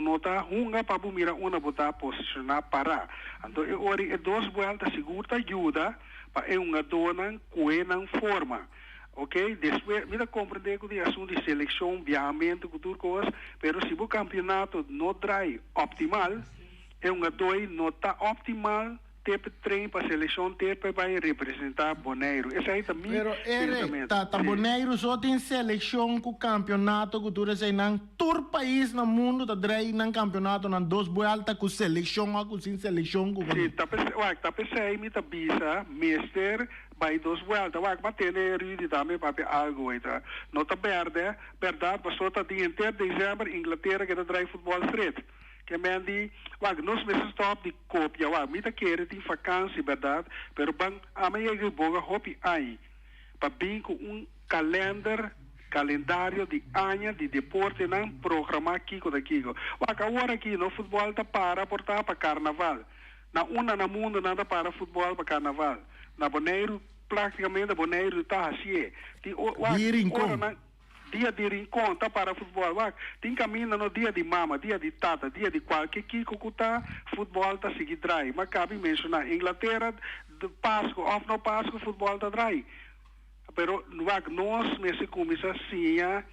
no ta hunga pa bo mira unda bo ta posishoná pará. Anto e ora e dos buèlta sigur ta yuda pa e hungadónan kue nan forma. Ok, despues mi ta komprendé ku tin asuntu di selekshon, biahamentu ku tur kos, pero si bo kampionato no drai optimal, e hungadó ei no ta optimal te pa train pa selekshon te pa bai representá Boneiru. Esei ta mi Pero Eric, pensamentu. ta ta Sí. Boneiru so tin selekshon ku kampionato ku tur eseinan. Tur pais na mundu ta drai nan kampionatonan dos buelta ku selekshon òf ku sin selekshon ku Sí, ta p'esei, wak, ta p'esei mi ta bisa mester Bai dos buelta. Wak, m'a tende Rudy tambe papia algo ei ta. No ta berde, berdad, pasobra ta di henter december Inglatera ke ta drai futbol stret. Ke men di, wak, nos mester stop di kopia. Wak, mi ta kere tin vakansi, berdad, pero ban ami a yega boga hopi aña pa bin ku un kalender, kalendario di aña di deportenan programa kiko ta kiko. Wak, awor aki no futbol ta para por ta pa karnaval. Na unda na mundo nan ta para futbol pa carnaval? Na Boneiru practicamente Boneiru ta hacié. Tin o wak Di tin Rincon. ora nan dia di Rincon ta para futbol wak tin caminda no dia di mama dia di tata dia di cualke kico cu ta futbol ta sigui draai. Ma cabi menciona Inglatera Pasco of no Pasco futbol ta draai. Pero wak nos mester cuminsa siña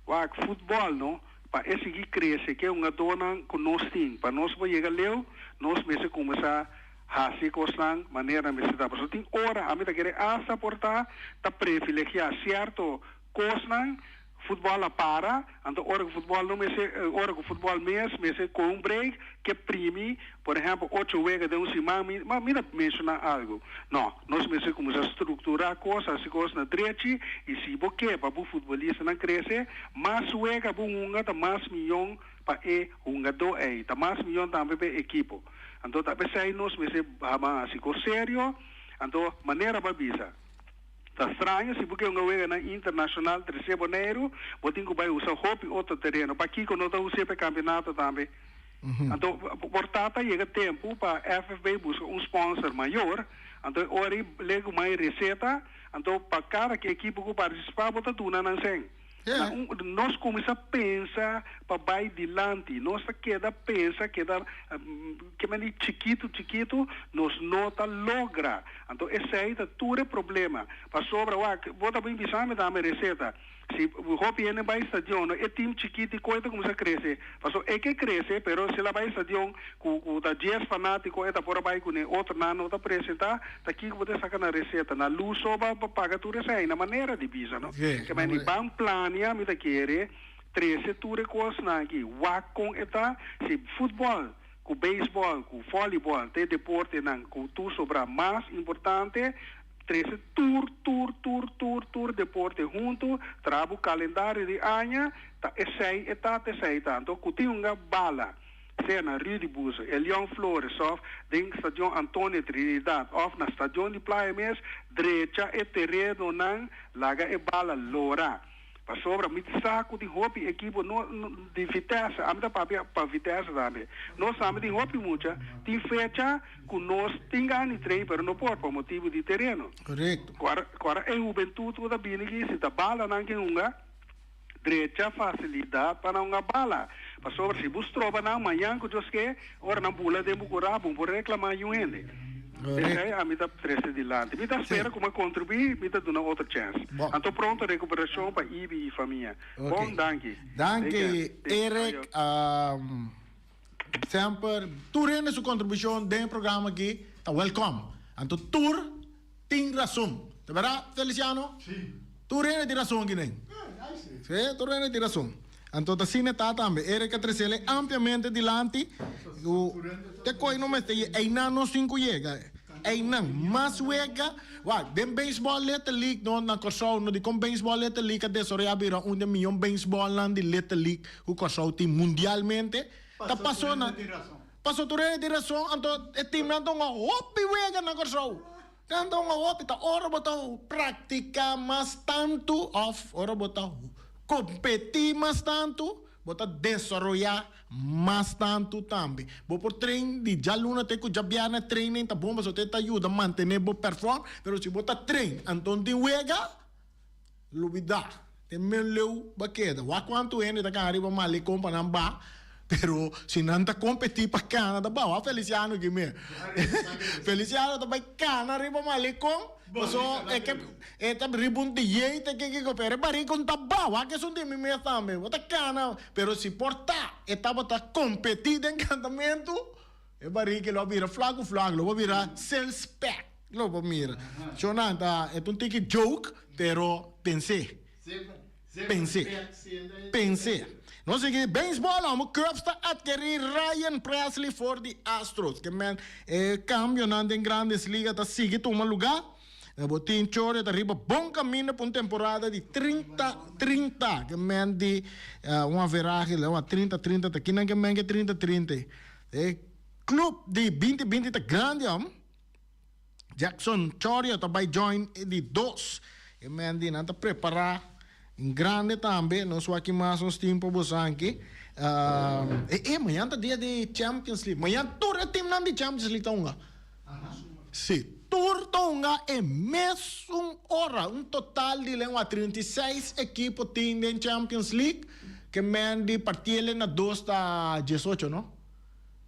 wak futbol no pa e sigui crece ke hungadornan cu nos tin pa nos por yega leu nos mester cuminsa haci cosnan manera nan mester ta pasobra tin ora ami ta kere hasta por ta ta privilegia cierto cosnan. Futbòl a para, anto ora ku futbòl no mester, ora ku futbòl mes mester kohe un break, ke primi, por ehèmpel, ocho wega den un siman, mi, ma mi ta menshoná algu. No, nos mester kuminsá strukturá kos, hasi kos na drechi, i si bo ke pa bo futbolistanan krese, mas wega bo hunga ta mas miyon pa e hungadó ei, ta mas miyon tambe pa e ekipo. Anto ta p'esei nos mester haba hasi kos serio, anto manera bo a bisa. Ta straño si bo ke un weganan internashonal trese Boneiru, bo tin ku bai usa hopi otro tereno. Pakiko no ta us'é pa e kampionato tambe? Anto por ta ta yega tempu pa FFB buska un sponsor mayor, anto e ora ei legu mai reseta, anto pa kada ki ekipo ku partisipá bo ta duna nan sèn. Na un nos kuminsá pensa pa bai dilanti, nos ta keda pensa, keda ke mende chikitu chikitu, nos no ta logra. Anto esei ta tur e problema. Pasobra wak, bo ta bin bisa mi dame reseta. Si hopi hende bai stadion, no e team chikiti koe ta kuminsá krese. Pasobra e ke krese, pero si el a bai stadion ku ku ta dies fanátiko e ta por a bai kuné, otronan no ta presentá. Ta kiko bo ta saka na reseta? Na lus so bo a paga tur esei? Na manera di bisa no. Sí, Ke men di na ban plania mi ta kere trese tur e kosnan aki. Wak kon e ta, si futbòl ku beisbòl ku vòlibòl ta e deportenan ku tur sobra mas importante, trese tur tur tur tur tur deporte huntu, traha bo kalendario di aña, ta esei e ta, ta esei ta. Anto ku tin un bala. sea na Rudy Buzo, Elion Flores of den Stadion Antonio Trinidad of na Stadion di Playa mes, drecha e terenonan, laga e bala lora. Pasobra mi sa cu tin hopi ekipo no di Vitesse, ami ta papia pa Vitesse tambe, nos tambe tin hopi mucha, tin fecha cu nos tin gana di train pero no por pa motibo di tereno. Correcto. Cu ora e hubentud cu ta bini aki si ta balanan ke hunga, Drecha facilidad pa nan hunga bala, pasobra si bo stroba nan, mañan cu Dios ke, ora nan bula den bo cura, bo por reclama yun hende. Esey ami ta trece dilanti. Mi ta spera cu mi a contribui, mi ta duna otro chance. Anto pronto recuperacion pa Ibi y famia. Bon, danki. Danki Eric. Semper tur hende su contribucion den e programa aki ta welcome. Anto tur tin rason. Ta berdad Feliciano? Si. Tur hende tin rason aki den. Si, tur hende tin rason. Anto ta asina e ta tambe. Eric a trecele ampliamente dilanti cu te coy no mester yega. Eynan nos tin cu yega. Eynan mas wega. Wak, den baseball Little League no na Corsou no dicon baseball Little League a desaroya bira un den miyon baseballnan di Little League ku Kòrsou tin mundialmente ta paso na paso tur hende tin rason anto e teamnan ta hunga hopi wega na Kòrsou nan ta hunga hopi ta ora bo ta praktiká mas tantu òf ora bo ta kompetí mas tantu bo ta desaroyá mas tantu tambe bo por train di djaluna te ku djabièrnè training ta bon pasobra te ta yuda mantené bo perform pero si bo ta train anto tin wega. Lubidá, te men leu ba keda. Wak kuantu hende ta kaha riba malecon pa nan ba. Pero si nan ta competi pa cana ta bawa Feliciano aki me. Feliciano ta bay cana riba malecon paso e ke e ta riba un dieet ke kiko pero e baricon ta bawa ke esun di mi mes tambe. Bo ta cana pero si por ta e tabata competi den cantamento e bariki lo a bira flaco flaco lo bo bira sales pack lo bo mira. Shownan ta e ta un tiki joke pero pense. Pens'é. Pens'é. Nos sigui beisbòl amo Cubs ta atkerí Ryan Pressly for di Astros. Ke men e kambionan den Grandes Liga ta sigui tuma lugá. Bo tin Chorio ta riba bon kaminda pa un temporada di 30 30. Ke men di un averahe la 30 30 ta kinan ke men ke 30 30 ei. E club di 20 20 ta grandi amo. Jackson Chorio ta bai join e di dos. E men di nan ta prepara en grande tambe. Nos wak ki mas nos tin pa bosanki. E e mañan ta dia di Champions League. Mañan tur e teamnan di Champions League ta hunga. Si, tur ta hunga e mesun ora. Un total di lengua 36 ekipo tin den Champions League. Ke men di partiele na dos ta 18, no?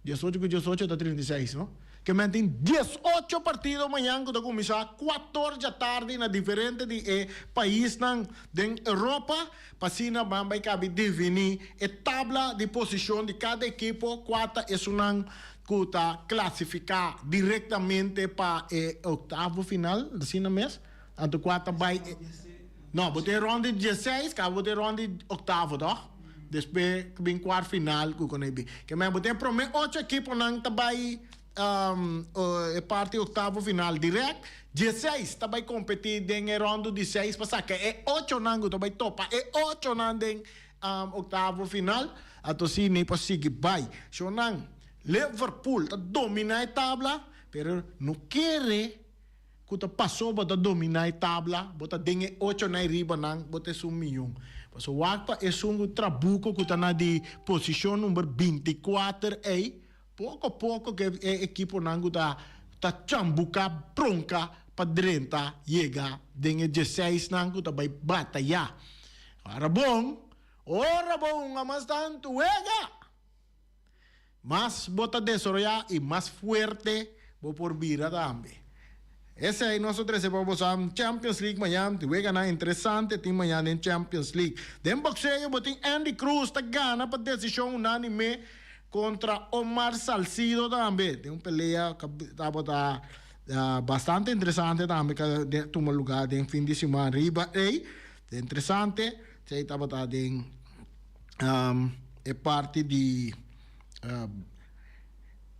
18 ku 18 ta 36, no? Ke men tin 18 partido mañan ku ta kuminsá kuator djatardi na diferente di e paisnan den Europa, pa asina ban bai kabi definí e tabla di posishon di kada ekipo kua ta esunnan ku ta klasifiká direktamente pa e oktavo final, asina mes? Anto kua ta bai e. No, bo tin rond di dieseis, kaba bo tin rond di oktavo, toch? Despues ku bin kwart final ku kon ei bin. Ke men bo tin e prome ocho ekiponan ta bai e parti oktavo final direct. Dieseis ta bai kompetí den e rondu di seis pa saka e ochonan ku ta bai topa e ochonan den oktavo final. Anto si nei por sigui bai. Shownan, Liverpool ta dominá e tabla, pero no kere. Ku ta pasó bo ta dominá e tabla, bo ta den e ochonan i ribanan, bo ta esun miyon. Paso wak pa esun ku trabuko ku ta na di posishon number 24 ei, poko poko ke e ekiponan ku ta ta chambuká pronka pa drenta yega den e dieseisnan ku ta bai batayá. Ora bon, ora bo hunga mas tantu wega! Mas bo ta desaroyá i mas fuerte bo por bira tambe. Esei nos ta trese pa boso Champions League mañan. Tin weganan interesante tin mañan den Champions League. Den boxeo bo tin Andy Cruz ta gana pa desishon unánime kontra Omar Salcido tambe. Den un pelea ku tabata bastante interesante tambe ku a tuma lugá den fin di siman riba ei. Interesante, esei tabata den. E parti di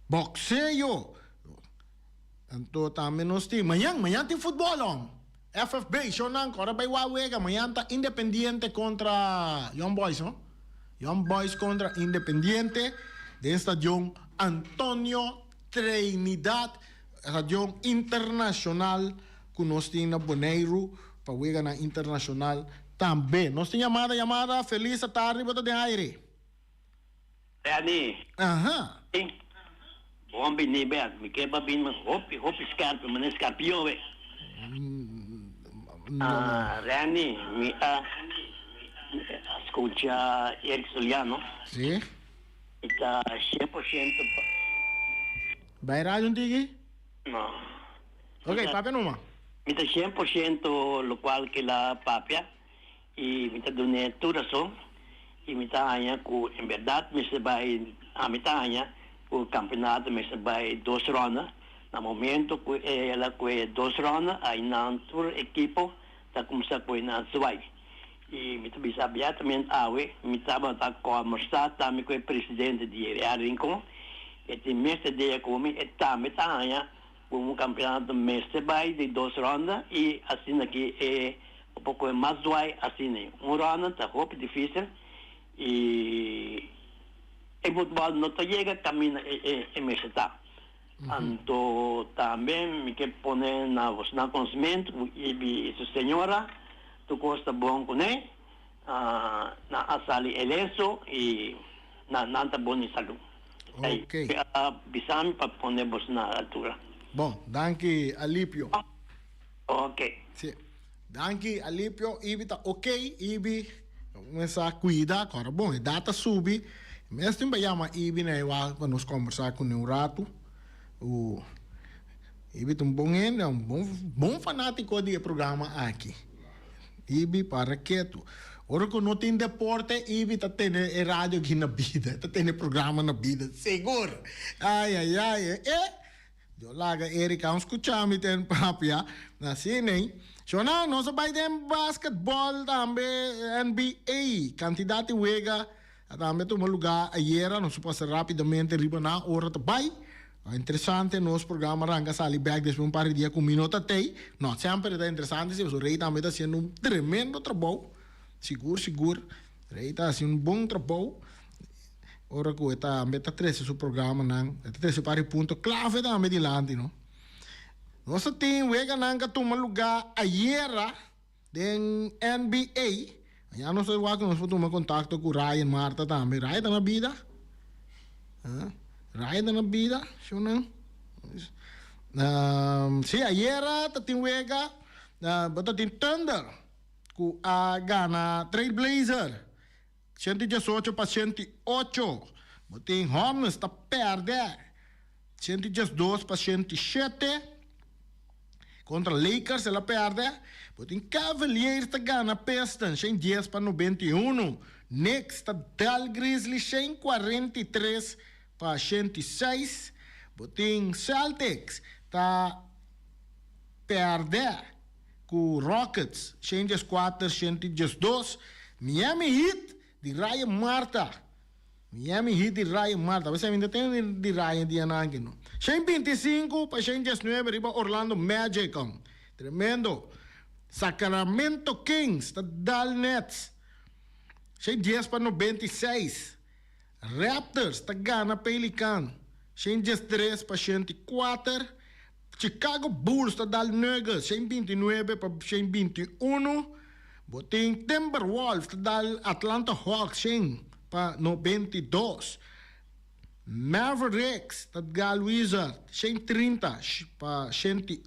boxeo. Anto tambe nos tin mañan, mañan tin futbol hom. FFB, shownan ku ora bai wak wega, mañan ta Independiente kontra Young Boys no. Young Boys kontra Independiente den stadion Antonio Trinidad, stadion internashonal ku nos tin na Boneiru pa weganan internashonal. Tambe. Nos tin yamada, yamada. Feliz atardi, bo ta den aire. Benny. Aha. Bon bini Ben, mi ke pa bini hopi hopi skerpi, mane skarpion we. Ah, Renny, mi a skucha Eric Soliano. Si. Mi ta 100% pa. Bai radio un tiki? No. Ok, papia numa. Mi ta 100% locual ke la papia y mi ta dun'e tur rason y mi ta haña cu en berdad mester bay, ami ta haña cu campeonato mester bay dos ronda. Na momento cu el a coge dos ronda aynan tur ekipo ta cuminsa coge nan zwai. Y mi ta bisa abiertamente awe mi tabata combersa tambe cu e presidente di Real Rincon, e tin mester dea cu mi, e tambe ta haña Cu un campeonato mester bay di dos ronda y asina ki e por coge mas dwai asina. Un ronda ta hopi dificil y e futbol no ta yega caminda e mester ta. Anto tambe mi ke pone na bosnan conocimento cu Ibi y su señora tur cos ta bon cune. Nan a sali ileso y nan ta bon di salud. Ok. A bisa mi pa pone boso na altura. Bon, danki Alipio. Ok. Si. Danki Alipio, Ibi ta ok, Ibi kuminsá kuida, kòrda bon, edat ta subi. Mes tin pa yama Ibi na e wak pa nos kombersá kuné un ratu. U Ibi ta un bon hende, un bon bon fanátiko di e programa aki. Ibi para ketu. Ora ku no tin deporte Ibi ta tene e radio aki na bida, e ta tene e programa na bida, sigur. Ai ai ai e. Yo laga Erika un skucha mi ten papia asina. Shona, nos a bai den basketball tambe NBA. Kantidat di wega a tambe tuma lugá ayera. Nos a pasa rápidamente riba nan ora ta bai. Interesante nos programa ranka sali bèk despues un par di dia ku mi no ta tei. No, semper e ta interesante si pasobra Rey tambe ta hasiendo un tremendo trabou. Sigur sigur Rey ta hasi un bon trabou. Ora ku e tambe ta trese su programanan, e ta trese un par di punto klave tambe dilanti, no. Nos ta tin weganan ku a tuma lugá ayera den NBA. Aña nos ta wak ku nos por tuma kontakto ku Ryan Marta tambe. Ryan ta na bida? Ha? Ryan ta na bida? Shownan. Sí, ayera ta tin wega, bo ta tin Thunder ku a gana Trailblazer. 118 pa 108. Bo tin Hornets ta pèrdè 112 pa 107 kontra Lakers el a pèrdè. Bo tin Cavaliers ta gana Pistons 110 pa 91. Knicks ta dal Grizzlies 143 pa 106. Bo tin Celtics ta pèrdè ku Rockets 114, 112, Miami Heat di Ryan Marta, Miami Heat di Ryan Marta, a mi no tin di Ryan di anan aki no, 125 pa 119 riba Orlando Magic, tremendo, Sacramento Kings ta dal Nets 110 pa 96, Raptors ta gana Pelican 113 pa 104. Chicago Bulls ta dal Nuggets 129 pa 121. Bo tin Timberwolves ta dal Atlanta Hawks 100 pa 92. Mavericks ta dal Wizards 130 pa 108.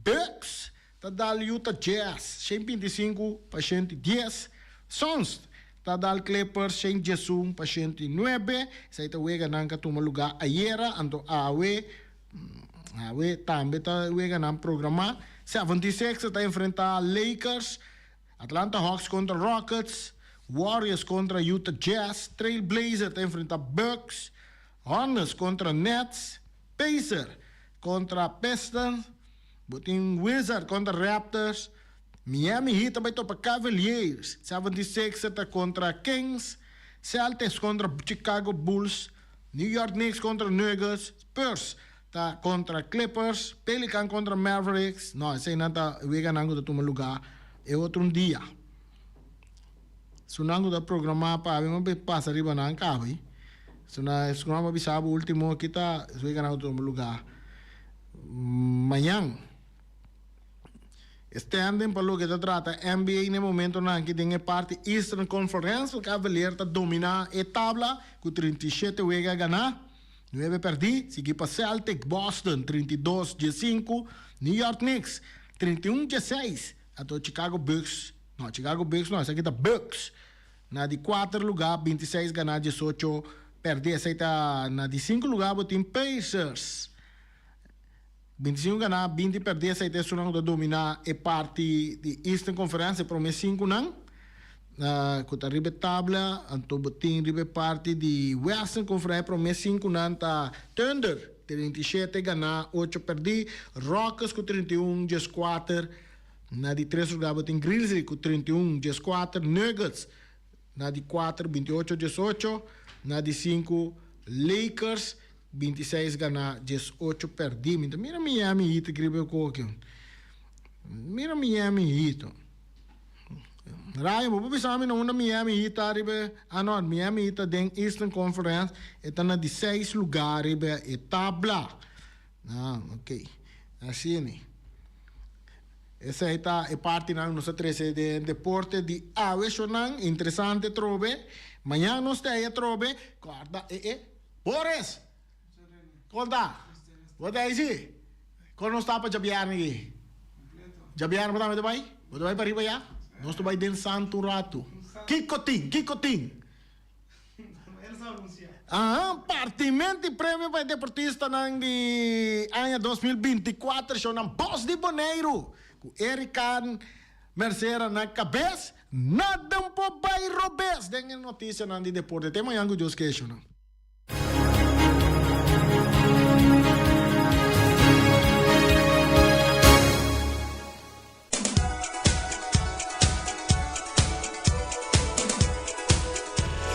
Bucks ta dal Utah Jazz 125 pa 110. Suns ta dal Clippers 111 pa 109. Esei ta weganan ku a tuma lugá ayera, anto awe awe tambe ta weganan programá. 76ers ta enfrentá Lakers, Atlanta Hawks kontra Rockets, Warriors kontra Utah Jazz, Trail Blazers ta enfrentá Bucks, Hornets kontra Nets, Pacers kontra Pistons, Bo tin Wizards kontra Raptors, Miami Heat ta bai topa Cavaliers, 76ers ta kontra Kings, Celtics kontra Chicago Bulls, New York Knicks kontra Nuggets, Spurs ta kontra Clippers, Pelican kontra Mavericks. No, eseinan ta weganan ku ta tuma lugá e otro un dia. Sunan ku ta programá pa awe mi a pasa riba nan kaba. Sunan a bisa bo último aki ta weganan ku ta tuma lugá. Mañan. E standing pa loke ta trata NBA na e momentonan aki den e parti Eastern Conference, Cavalier ta domina e tabla ku 37 wega ganá, nuebe pèrdí, sigui pa Celtic, Boston, 32 diesinku, New York Knicks, 31 dieseis, anto Chicago Bucks, no, Chicago Bucks no, esaki ta Bucks, na di kuater lugá, 26 ganá, 18 pèrdí. Esei ta na di sinku lugá bo tin Pacers. 25 ganá, 20 pèrdí, esei ta esunnan ku ta dominá e parti di Eastern Conference, e promé sinkunan ku ta riba e tabla. Anto bo tin riba e parti di Western Conference, e promé sinkunan ta Thunder, 37 ganá, 8 pèrdí, Rockets ku 31, 14, na di tres lugá bo tin Grizzlies ku 31, 14, Nuggets na di kuater, 28, 18, na di sinku Lakers. 26 ganá, 18 pèrdí. Mi ta mira Miami Heat riba e koki. Mira Miami Heat. Ryan, bo por bisa mi na unda Miami Heat ta riba e. Ah no, Miami Heat ta den Eastern Conference. E ta na di seis lugá riba e tabla. Ah, ok. Asina. Esei ta e partinan nos a trese den deporte di awe shownan. Interesante trobe. Mañan nos ta ei atrobe. Kòrda e e. Boris! Kon ta? Bo ta ei si? Kon nos ta pa djabièrnè aki? Djabièrnè bo tambe ta bai? Bo ta bai pariba ya? Nos ta bai den santu un ratu. Kiko tin? Kiko tin? Aha, partimento di premio pa e deportistanan di aña 2024 shownan Bos di Boneiru ku Erica Mercera na kabes, nada no por bai robes den e notisianan di deporte. Te mañan ku Dios ke shownan.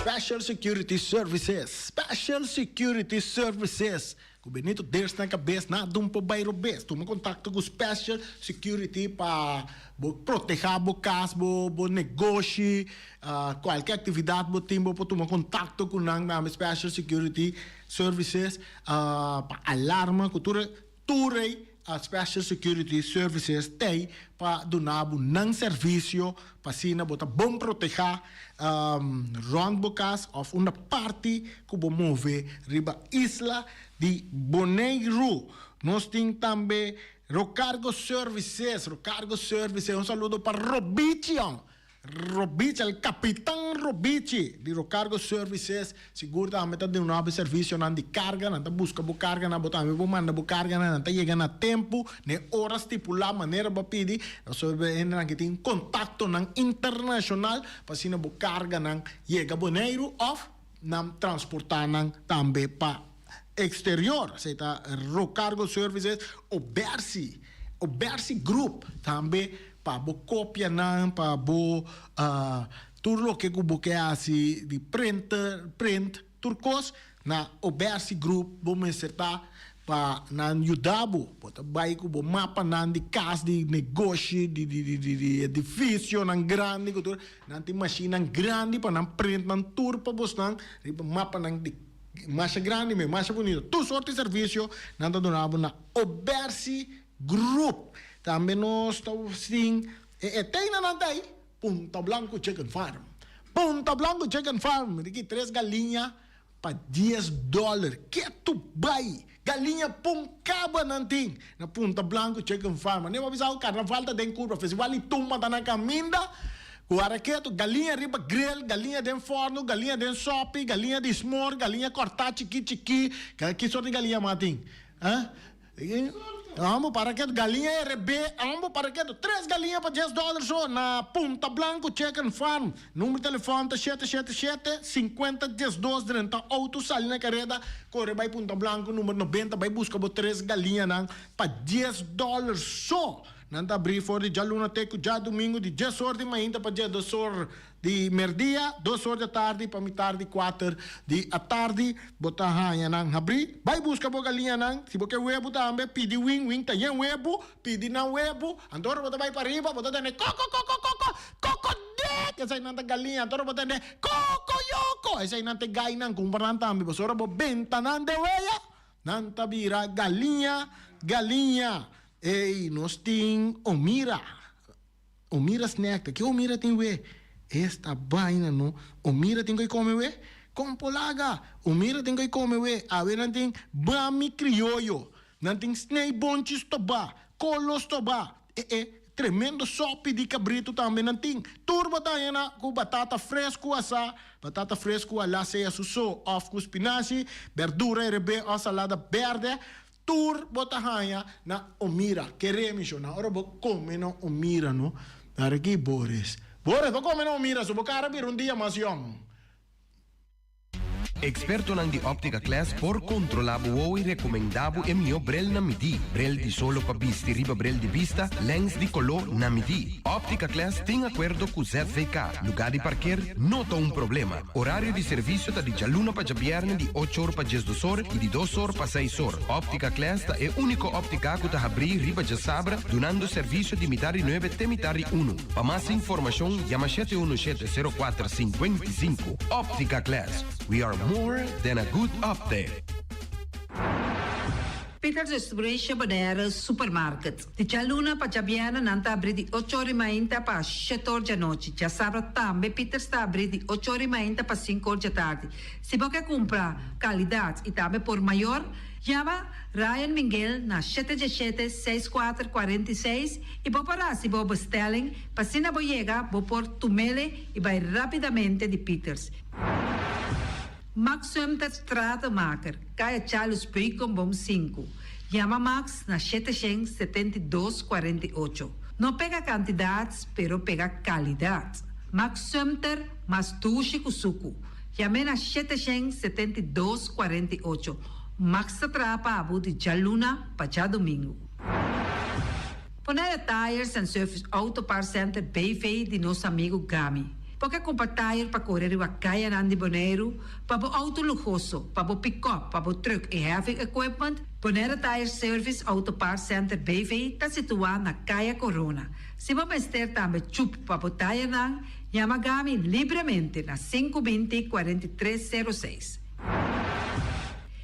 Special Security Services, Special Security Services, Ku Benito Ders na kabes na dun por bai robes. Tuma kontakto ku Special Security pa bo protehá bo kas, bo bo negoshi, kualke aktividat bo tin bo por tuma kontakto ku nan tambe Special Security Services pa alarma ku tur e Tur ei a Special Security Services t'ei pa duna bo nan servisio pa asina bo ta bon protehá rònt bo kas òf unda parti ku bo move riba isla di Boneiru. Nos tin tambe Rocargo Services, Rocargo Services, un saludo pa Robichi. Robichi, el kapitan Robichi di Rocargo Services sigur tambe ta duna bo servisionan di karga, nan ta buska bo karganan, bo tambe por manda bo karganan, nan ta yega na tempu, na e ora stipulá manera bo a pidi, pasobra e hendenan aki tin kontaktonan internashonal pa asina bo karganan yega Boneiru òf nan transportá nan tambe pa eksterior. Esei ta Rocargo Services o Bersi, o Bersi Group tambe. Pa bo kopia nan, pa bo tur loke ku bo ke hasi di printer, print, tur kos na Obersi Group bo mester ta pa nan yuda bo. Bo ta bai ku bo mapanan di kas, di negoshi, di di edifisionan grandi ku tur, nan tin mashinnan grandi pa nan print nan tur pa bosnan riba mapanan di masha grandi mes, masha bunito. Tur sorti servisio nan ta duna bo na Obersi Group. Tambe nos ta sin e eteinanan ta ei, Punta Blanco Chicken Farm. Punta Blanco Chicken Farm, riki tres galiña pa dies dòler. Ketu bai! Galiña pon kaba nan tin na Punta Blanco Chicken Farm. Ane bo a bisa ku karnaval ta den kurva, festival di tumba ta na kaminda. Ku ara ketu, galiña riba grill, galiña den fòrnu, galiña den sòpi, galiña di smor, galiña kòrtá chikí chikí. Ki sort di galiña mas tin? Ah? Ambo para ketu galiña RB ambo para ketu tres galiña pa dies dòler so na Punta Blanco Chicken Farm number di telefòn ta shete shete shete sinkuenta diesdos drenta outo sali na kareda kore bai Punta Blanco number nobenta bai buska bo tres galiñanan pa dies dòler so nan ta abri for di djaluna te ku djadumingu di dies or di mainta pa diesdos or Di merdia, dos or di atardi pa mitar di kuater di atardi, bo ta haña nan habrí. Bai buska bo galiñanan. Si bo ke webu tambe, pidi win. Win ta yen webu. Pidi nan webu. Anto ora bo ta bai pariba, bo ta tende koko koko koko, koko dek! Eseinan ta galiña. Anto ora bo tende koko yoko, eseinan ta e gainan. Kumpra nan tambe. Pasobra ora bo benta nan den weya, nan ta bira galiña, galiña. Ey, nos tin Omira. Omira snack ta ke Omira tin we? Esta baina no. Omira tin koe kome we? Kon polaga? Omira tin koe kome we? Awe nan tin bami krioyo. Nan tin snei bonchi stobá, kolo stobá. E e, tremendo sopi di kabritu tambe nan tin. Tur bo ta haña na ku batata fresku asá, batata fresku alá sea su so òf ku spinashi, bèrdura erebé òf salada bèrdè. Tur bo ta haña na Omira. Kere mi shona ora bo kome na Omira no. Dari ki Boris. Boris bo kome na Omira so bo kara bira un dia mas yong. Expertonan di Optica Class por controla bo wowo y recomenda bo e miho bril na midi. Bril di solo pa bisti riba bril di bista, lens di colo na midi. Optica Class tin acuerdo cu ZVK. Lugar di parkeer no ta un problema. Orario di servisio ta di djaluna pa djabièrnè di ocho or pa diesdos or i di dos or pa seis or. Óptica Class ta e úniko óptika ku ta habrí riba djasabra dunando servisio di mitar di nuebe te mitar di unu. Pa mas informashon yama shete unu shete sero kuater sinkuenta i sinku. Óptica Class, we are more than a good optic. Peter Distribution Bonaire Supermarket. Di djaluna pa djabièrnè nan ta abrí di ocho or di mainta pa shete or djanochi. Djasabra tambe Peters ta abrí di ocho or di mainta pa sinku or djatardi. Si bo ke kumpra kalidat i tambe por mayor, yama Ryan Minguel na shete djeshete, seis kuater, kuarenta i seis i bo por hasi bo bestelling pa asina bo yega bo por tumele i bai rapidamente di Peters. Max Sumter Stratenmaker, Kaya Charles Beukenboom 5. Yama Max na 772 48. No pega kantidat, pero pega kalidat. Max Sumter, mas dushi ku suku. Yam'é na 772 48. Max ta traha pa bo di djaluna pa djadumingu. Bonaire Tires and Service Auto Parts Center BV di nos amigu Gami. Bo ke kumpra tire pa kore riba kayanan di Boneiru, pa bo outo luhoso, pa bo pikòp, pa bo trùk i heavy equipment? Bonaire Tire Service Auto Parts Center BV ta situá na Kaya Corona. Si bo mester tambe chup pa bo tirenan, yama Gami libremente na 520 43 06.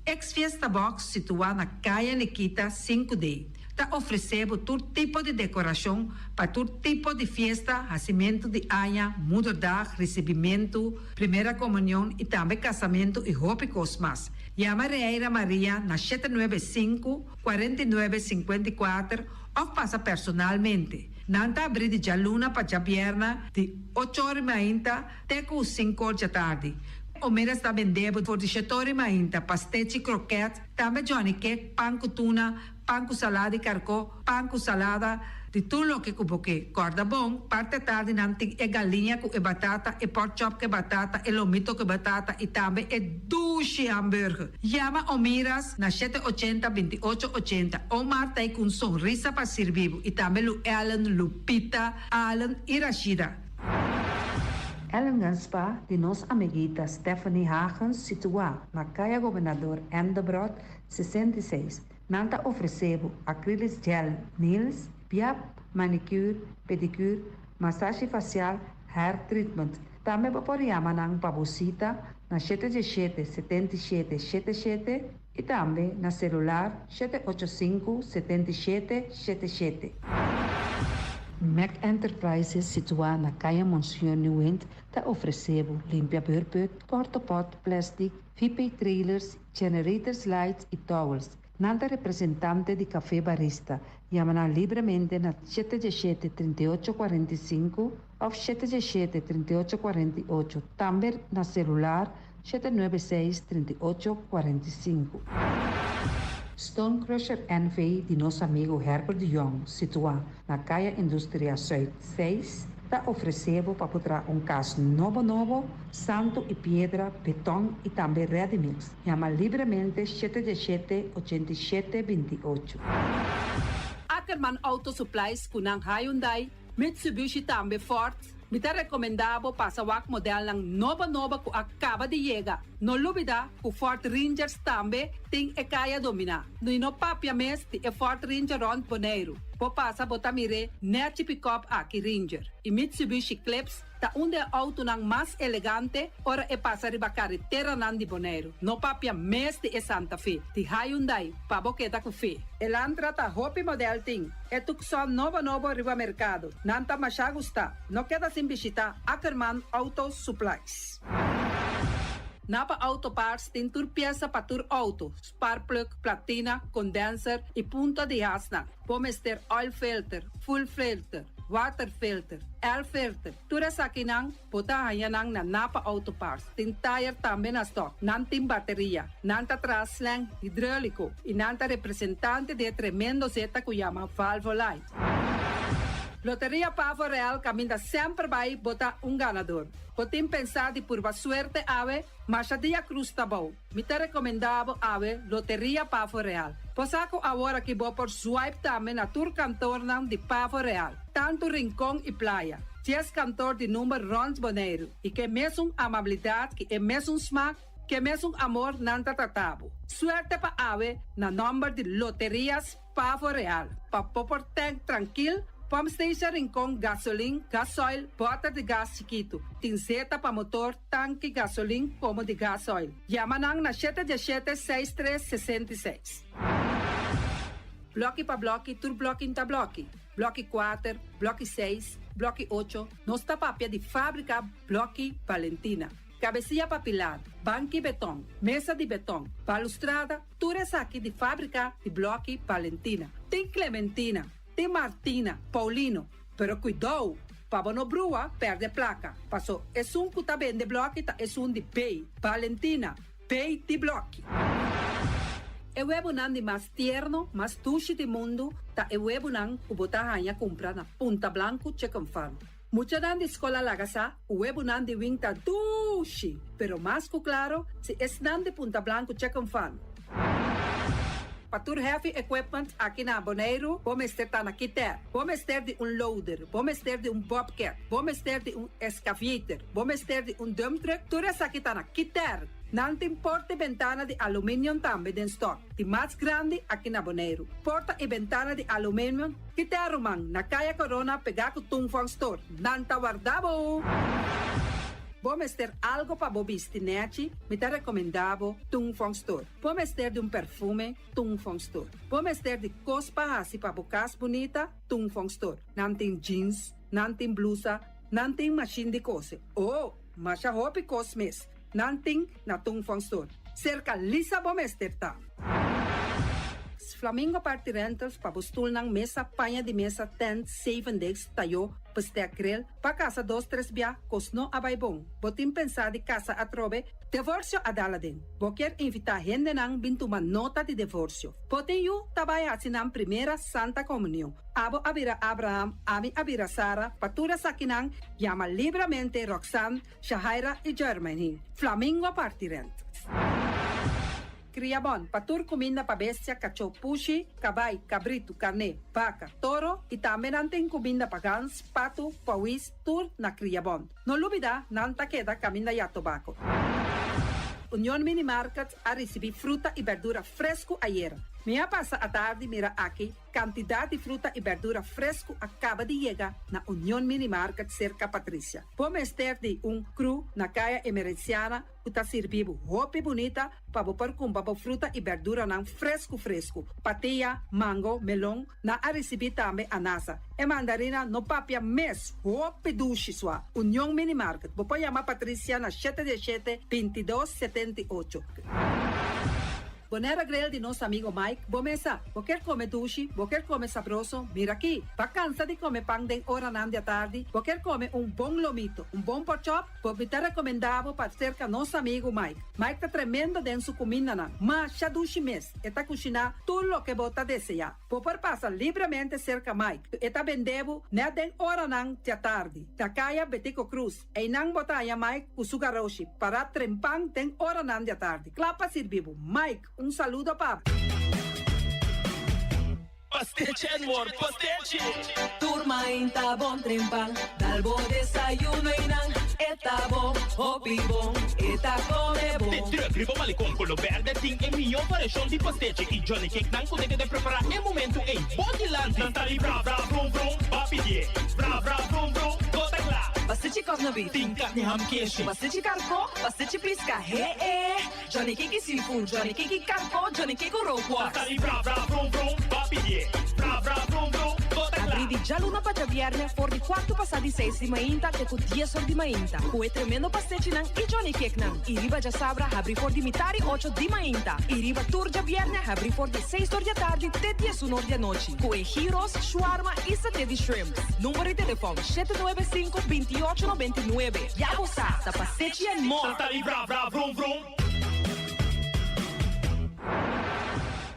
Ex Fiesta Box situá na Kaya Nikita 5D. Ta ofresé bo tur tipo di dekorashon pa tur tipo di fiesta, hasimentu di aña, moederdag, risibimentu, primera komunion i tambe kasamentu i hopi kos mas. Yama Reira Maria na 795, 49, 54 òf pasa personalmente. Nan ta abrí di djaluna pa djabièrnè di ocho or i mainta te ku sinku or djatardi. Omeras ta bendé bo for di shete or i mainta pastechi, krokèt, tambe johnny cake, pan ku tuna, Pan ku salada di karkó, pan ku salada di tur loke ku bo ke. Kòrda bon, parti atardi nan tin e galiña ku e batata, e pork chop ku e batata, e lomito ku e batata i tambe e dushi hamburger. Yama Omiras na 780 28 80. Omar ta ei ku un sonrisa pa sirbi bo i tambe Lu Ellen, Lupita, Allen i Rashida. Ellingen Spa di nos amiguita Stephanie Hagens situá na Kaya Gobernador Endebrot 66. Nan ta ofresé bo acrylic gel nails, piap, manicure, pedicure, masashi fasial, hair treatment. Tambe bo por yama nan pa bo sita na 717 77 77 i tambe na selular 785 77 77. Mac Enterprises situá na Kaya Monseñor Nieuwind ta ofresé bo limpia beurput, portapot, plastic, VP trailers, generators lights i towels. Nan ta representante di Café Barista. Yama nan libremente na 717 38 45 òf 717 38 48. Tambe na selular 796 38 45. Stone Crusher NV di nos amigu Herbert de Jong, situá na Kaya Industria Zuid 6, ta ofresé bo pa traha un kas nobo nobo, santu i piedra, beton i tambe ready mix. Yama libremente 717 87 28. Ackerman Auto Supplies ku nan Hyundai, Mitsubishi tambe Ford. Mi ta rekomendá bo pasa wak modelnan nobo nobo ku a kaba di yega. No lubidá ku Ford Rangers tambe tin e kaya dominá. No no papia mes di e Ford Ranger rònt Boneiru. Bo pasa bo ta mir'é nèchi pick-up aki Ranger. I Mitsubishi Eclipse ta un di e outonan mas elegante ora e pasa riba kareteranan di Boneiru. No papia mes di e Santa Fe, di Hyundai, pa bo keda ku fe. Elantra ta hopi model tin. E Tucson nobo nobo riba merkado. Nan ta masha gustá. No keda sin bishitá Ackerman Auto Supplies. Napa Auto Parts tin tur piesa pa tur outo, spark plug, platina, condenser i punta di hasnan. Bo mester oil filter, fuel filter, water filter, air filter. Tur esakinan bo ta haña nan na Napa Auto Parts. Tin tire tambe na stock. Nan tin bateria. Nan ta traha slang hidráuliko i nan ta representante di e tremendo zeta ku yama Valvoline. Loteria Pavo Real kaminda semper bai bo ta un ganador. Bo tin pensá di purba suerte awe? Masha dia krus ta bou. Mi ta rekomendá bo awe Loteria Pavo Real. Bo sa ku awor aki bo por swipe tambe na tur kantornan di Pavo Real, tantu Rincon i Playa. 10 kantor di number rònt Boneiru i ku e mesun amabilidat, ku e mesun smak, ku e mesun amor nan ta trata bo. Suerte pa awe na nòmber di Loterias Pavo Real. Pa bo por tank trankil, pump station Rincon gasolin, gasoil, bòter di gas chikitu. Tin zeta pa motor, tanki gasolin komo di gasoil. Yama nan na 717 63 66. Blòki pa blòki, tur blòki ta blòki. Blòki 4, blòki 6, blòki 8, nos ta papia di fábrika Blòki Valentina. Kabesia pa pilar, banki beton, mesa di beton, balustrada, tur esaki di fábrika di Blòki Valentina. Tin Clementina, tin Martina, Paulino, pero kuidou! Pa bo no brua, pèrdè plaka. Paso esun ku ta bende blòki ta esun di B. Valentina, B di blòki. E webunan di mas tierno, mas dushi di mundu ta e webunan ku bo ta haña kumpra na Punta Blanku Chicken Farm. Muchanan di skol a laga sa ku webunan di wing ta dushi, pero mas ku klaro si esnan di Punta Blanku Chicken Farm. Pa tur heavy equipment aki na Boneiru bo mester ta na Kiter. Bo mester di un loader, bo mester di un bobcat, bo mester di un excavator, bo mester di un dump truck, tur esaki ta na Kiter. Nan tin porta i bentana di aluminium tambe den stock, di mas grandi aki na Boneiru. Porta i bentana di aluminium Kiter ruman, na Kaya Corona pegá ku Tung Fong Store. Nan ta warda bo! Bo mester algo pa bo bisti nèchi? Mi ta rekomendá bo Tung Fong Store. Bo mester di un perfume? Tung Fong Store. Bo mester di kos pa hasi pa bo kas bunita? Tung Fong Store. Nan tin jeans, nan tin blusa, nan tin mashin di kose. Oh, masha hopi kos mes nan tin na Tung Fong Store. Serka Lisa bo mester ta. Flamingo Party Rentals pa bo stulnan, mesa, paña di mesa, tent, zevendegs, tayó, bestek, grill. Pa kasa dos tres bia, kos no a bai bon. Bo tin pensá di kasa atrobe? Devorsio a dal aden. Bo kier invitá hendenan bin tuma nota di devorsio. Bo tin yu ta bai hasi nan primera Santa Komunion. Abo a bira Abraham, ami a bira Sara, pa tur esakinan, yama libramente Roxanne, Shahaira i Jermaine. Flamingo parti rent. Kriabon, pa tur kuminda pa bestia, kachó, pushi, kabai, kabritu, karné, baka, toro i tambe nan tin kuminda pa gans, patu, pawis, tur na Kriabon. No lubida, nan ta keda kaminda ya tobako. Union Mini Market a risibí fruta i berdura fresku ayera. Mi a pasa atardi mira aki Kantidat di fruta i bèrdura fresku a kaba di yega na Union Mini Market serka Patricia. Bo mester di un kru na Kaya Emerenciana ku ta sirbi bo hopi bunita pa bo por kumpra bo fruta i bèrduranan fresku fresku. Patia, mango, melon, nan a risibí tambe anasa. E mandarina no papia mes, hopi dushi sua. Union Mini Market, bo por yama Patricia na shete diesshete, bintidos, setenti'ocho. Bonaire Grill di nos amigo Mike, bo mesa. Bo kier come dushi, bo kier come sabroso, mira aki. Bo a cansa di come pan den oranan di atardi, bo kier come un bon lomito, un bon porkchop, bo mi ta recomenda bo pa cerca nos amigo Mike. Mike ta tremendo den su cumindanan, masha dushi mes, e ta cushina tur loke bo ta desea. Bo por pasa libremente cerca Mike, e ta bende bo net den oranan di atardi, na caya Betico Croes. Einan bo ta haña Mike ku su garoshi pará trempan den oranan di atardi, kla pa sirbi bo. Mike, un saludo pa bo. Pastechi and more pastechi! Tur mainta bon trempan, dal bo desayuno einan e ta bon, hopi bon, e ta come bon. De truck riba Malecon Colo Berde tin e mihó variashon di pastechi y Johnny Cake nan ku ta keda prepará e momento ei bo dilanti. Nan ta di bra bra vrum vrum, ba pidié bra bra vrum vrum, bo ta kla. Pastechi kòs na beef. Tin karni ham keshi. Pastechi karkó, pastechi piska, he e. Johnny Cake i seafood, Johnny Cake i karkó, Johnny Cake ku rookworst. Ta di bra bra vrum vrum, ba pidié bra bra vrum vrum, bo ta kla. Abrí di djaluna pa djabièrnè for di kuartu pasá di seis di mainta te ku dies or di mainta ku e tremendo pastechinan i Johnny Cakenan. I riba djasabra habrí for di mitar i ocho di mainta i riba tur djabièrnè habrí for di seis or di atardi te diesun or di anochi ku e gyros, shawarma i saté di shrimps. Number di telefòn, shete nuebe sinku, binti ocho 99. Ya bo sa, ta pastechi and more! Ta di bra bra vrum vrum.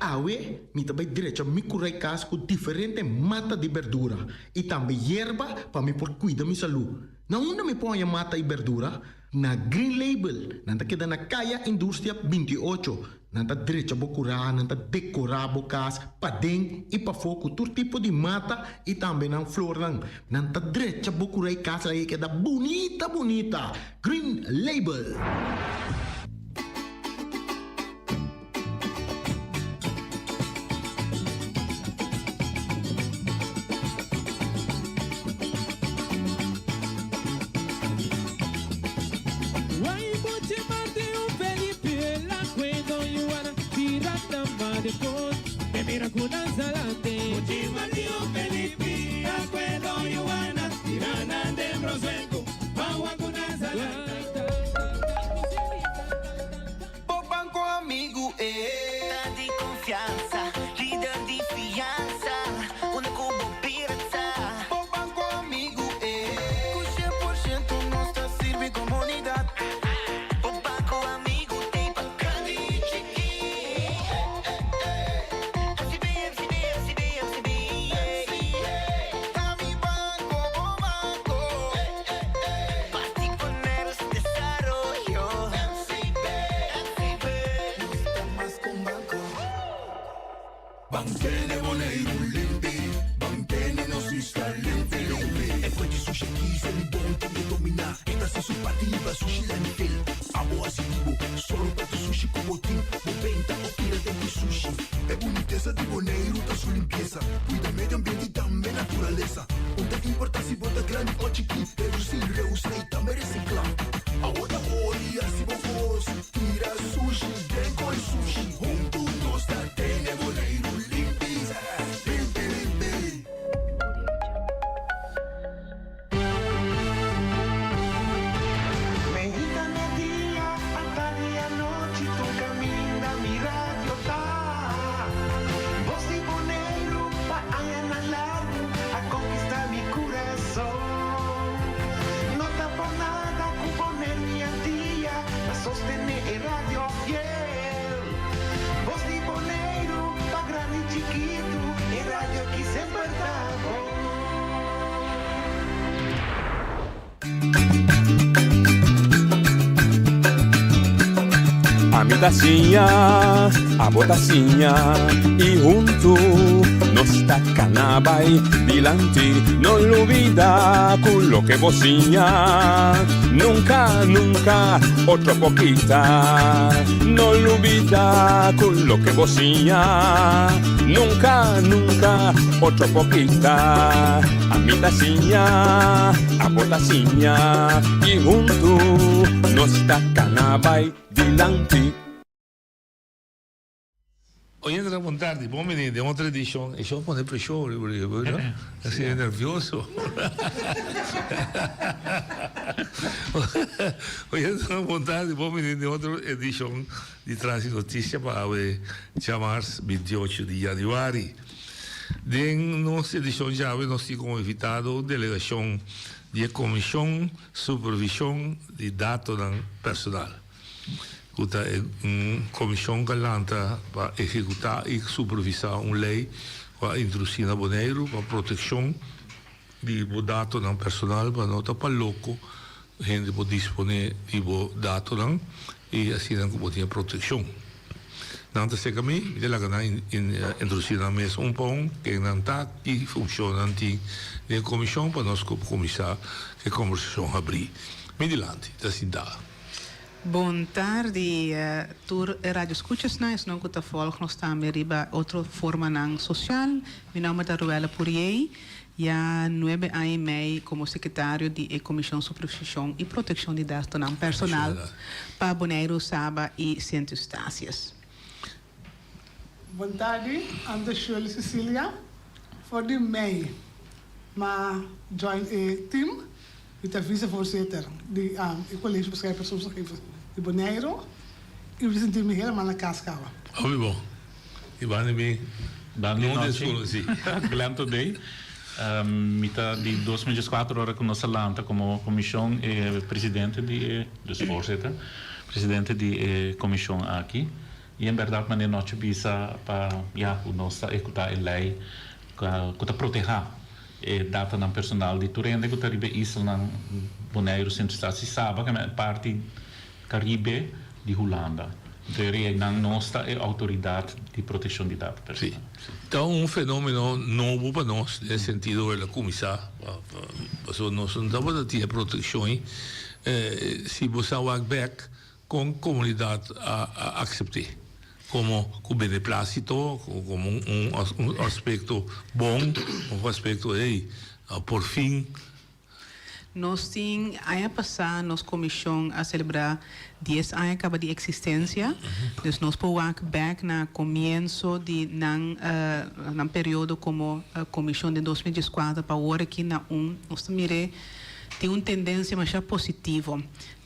Awe mi ta bai drecha mi kurai kas ku diferente mata di berdura i tambe yerba pa mi por kuida mi salú. Na unda mi por haña mata i berdura? Na Green Label. Nan ta keda na Kaya Industria 28. Nan ta drecha bo kurá, nan ta dekorá bo kas paden i pafó ku tur tipo di mata i tambe nan flornan. Nan ta drecha bo kurá i kas laga e keda bunita bunita. Green Label. Bo banco amigu e. Ta di confiansa, lider di fiansa, unda cu bo bira ta. Bo banco amigu e. Ban tene Boneiru limpi, ban tene nos isla limpi limpi. E fuente sushi aki sali bon tin ke dominá. E ta hasi su parti hiba sushi landfill. Abo hasi di bo, sòru pa tur sushi ku bo tin. Bo benta òf tira den ku sushi. E bunitesa di Boneiru ta su limpiesa. Kuida medio ambiente i tambe naturalesa. Un ta importá si bo ta grandi òf chikí, redusí, reusá i tambe resiklá. Awo ta ora di hasi bo kos, tira sushi den koi sushi. Huntu nos ta tene Boneiru limpi, limpi, limpi. Meinta media, atardi anochi tur caminda mi radio ta. Bos di Boneiru pa añanan largu a conquista mi curason. No ta por nada cu Boneiru y Antia ta sostene e radio fiel. Bos di Boneiru pa grandi y chikitu e radio aki semper ta bon. Ami ta siña, abo ta siña y huntu nos ta cana bay dilanti. No lubida cu loke bo siña nunca, nunca otro por kita. No lubida cu loke bo siña nunca, nunca otro por kita. Ami ta siña, abo ta siña y huntu nos ta cana bay dilanti. Oyente bon tardi, bon bini den otro edicion. E show pone presion riba riba, no? Así es nervioso. Oyente bon tardi, bon bini den otro edicion di Trans y Noticia pa awe djamars 28 di januari. Den nos edicion djawe nos tin como invitado un delegacion di e Comision Supervision di Datonan Personal, cu ta e un comision cu a lanta pa ehecuta y supervisa un ley cu a introduci na Boneiru pa proteccion di bo datonan personal pa no ta pa loco hende por dispone di bo datonan y asina cu bo tin e proteccion. Nan ta seca mi, mi ta laga nan introduci nan mes un pa un, ken nan ta, ki funcion nan tin den e comision pa nos por cuminsa e conversacion habri. Mi dilanti ta sinta. Bon tardi tur e radioscuchasnan, esnan cu ta volg nos tambe riba otro formanan social. Mi nomber ta Ruella Puriey. Ya nuebe aña y mei como secretario di e Comision Supervision y Proteccion di Datonan Personal pa Boneiru, Saba y Sint Eustatius. Bon tardi, ami ta Shirley Cecilia. For di mei m'a join e team, mi ta vicevoorzitter di e Colegio Bescherming Persoonsgegevens di Boneiru y mi ta sinti mi helemaal na cas caba. Hopi bon. I banda mi Banda no desconoci. Glenn Todey, Mi ta di 2014 ora cu nos a lanta como comision e presidente di e, dus voorzitter, presidente di e comision aki. Y en berdad manera nochi bisa pa ya cu nos ta ehecuta e ley cu ta proteha e datanan personal di tur hende cu ta riba e islanan Boneiru, Sint Eustatius y Saba, cu e parti Caribe di Hulanda. Deri einan nos ta e autoridad di proteccion di data personal. Sí. Ta un fenomeno nobo pa nos den e sentido el a cuminsa pasobra nos no tabata tin e proteccion ei. Si bo sa wak bek con comunidad a acepte como cu beneplacito, como un aspecto bon, un aspecto hey por fin. Nos tin aña pasá nos komishon a selebrá dies aña kaba di eksistensia, dus nos por wak bèk na komienso di nan nan periodo komo komishon den 2014 pa awor aki na un nos ta mir'é tin un tendensia masha positivo.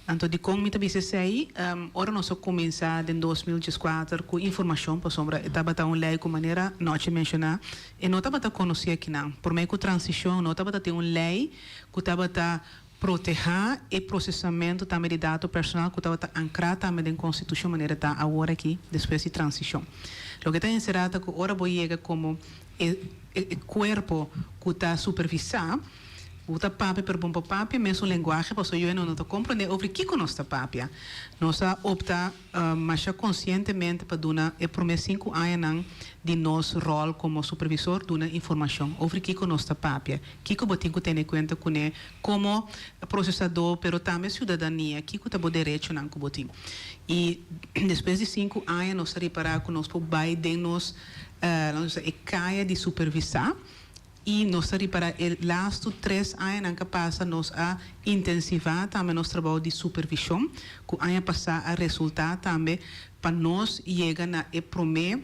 Anto dikon mi ta bisa esei? Ora nos a kuminsá den 2014 ku informashon pasobra e tabata un lei ku manera Nochi menshoná E no tabata konosí akinan. Promé ku transishon no tabata tin un lei ku tabata protehá e prosesamentu tambe di dato personal ku tabata ankrá tambe den konstitushon manera ta awor aki despues di transishon. Loke ta enserá ta ku ora bo yega komo e e kuerpo ku ta supervisá. Bo ta papia pero bo no por papia mesun lenguahe pasobra yu no ta comprende over kico nos ta papia. Nos a opta masha conscientemente pa duna e prome sinku añanan di nos rol como supervisor duna informacion over kico nos ta papia, kico bo tin cu tene cuenta cune como procesador pero tambe ciudadania, kico ta bo derechonan cu bo tin. Y despues di sinku aña nos a ripara cu nos por bay den nos, nos e caya di supervisa. I nos ta ripará e lastu tres añanan ku a pasa nos a intensivá tambe nos trabou di supervishon, ku aña pasá a resultá tambe pa nos yega na e promé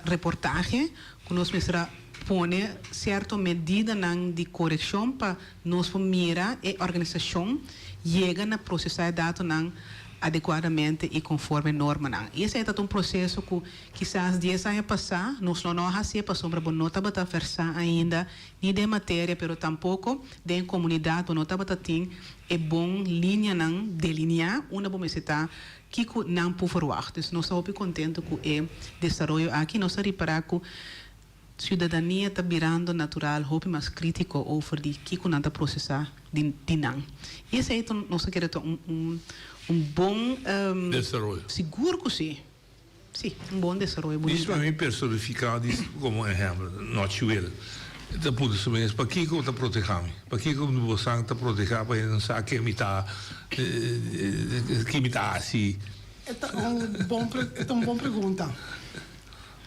reportahe ku nos mester a pone sierto medidanan di korekshon pa nos por mira e organisashon yega na prosesá e datonan adekuadamente i konforme normanan. I esei ta un proseso ku Kisas dies aña pasá nos lo no a hasié pasobra bo no tabata versá ainda ni den materia pero tampoko den komunidat bo no tabata tin e bon lineanan deliniá unda bo mester ta kiko nan por verwagt. Dus nos ta hopi kontento ku e desaroyo aki. Nos a ripará ku siudadania ta birando natural hopi mas krítiko over di kiko nan ta prosesá di di nan. I esei ta nos ta kere ta un un bon Desaroyo. Sigur ku si. Sí, un bon desaroyo Dis bunita. pa mi personifiká dis komo ehèmpel, Nochiwel ta puntra su mes, Pakiko bo ta protehá mi? Pakiko bo san ta protehá pa hende no sa ken mi ta, ki mi ta hasi? E ta un bon e ta un bon pregunta.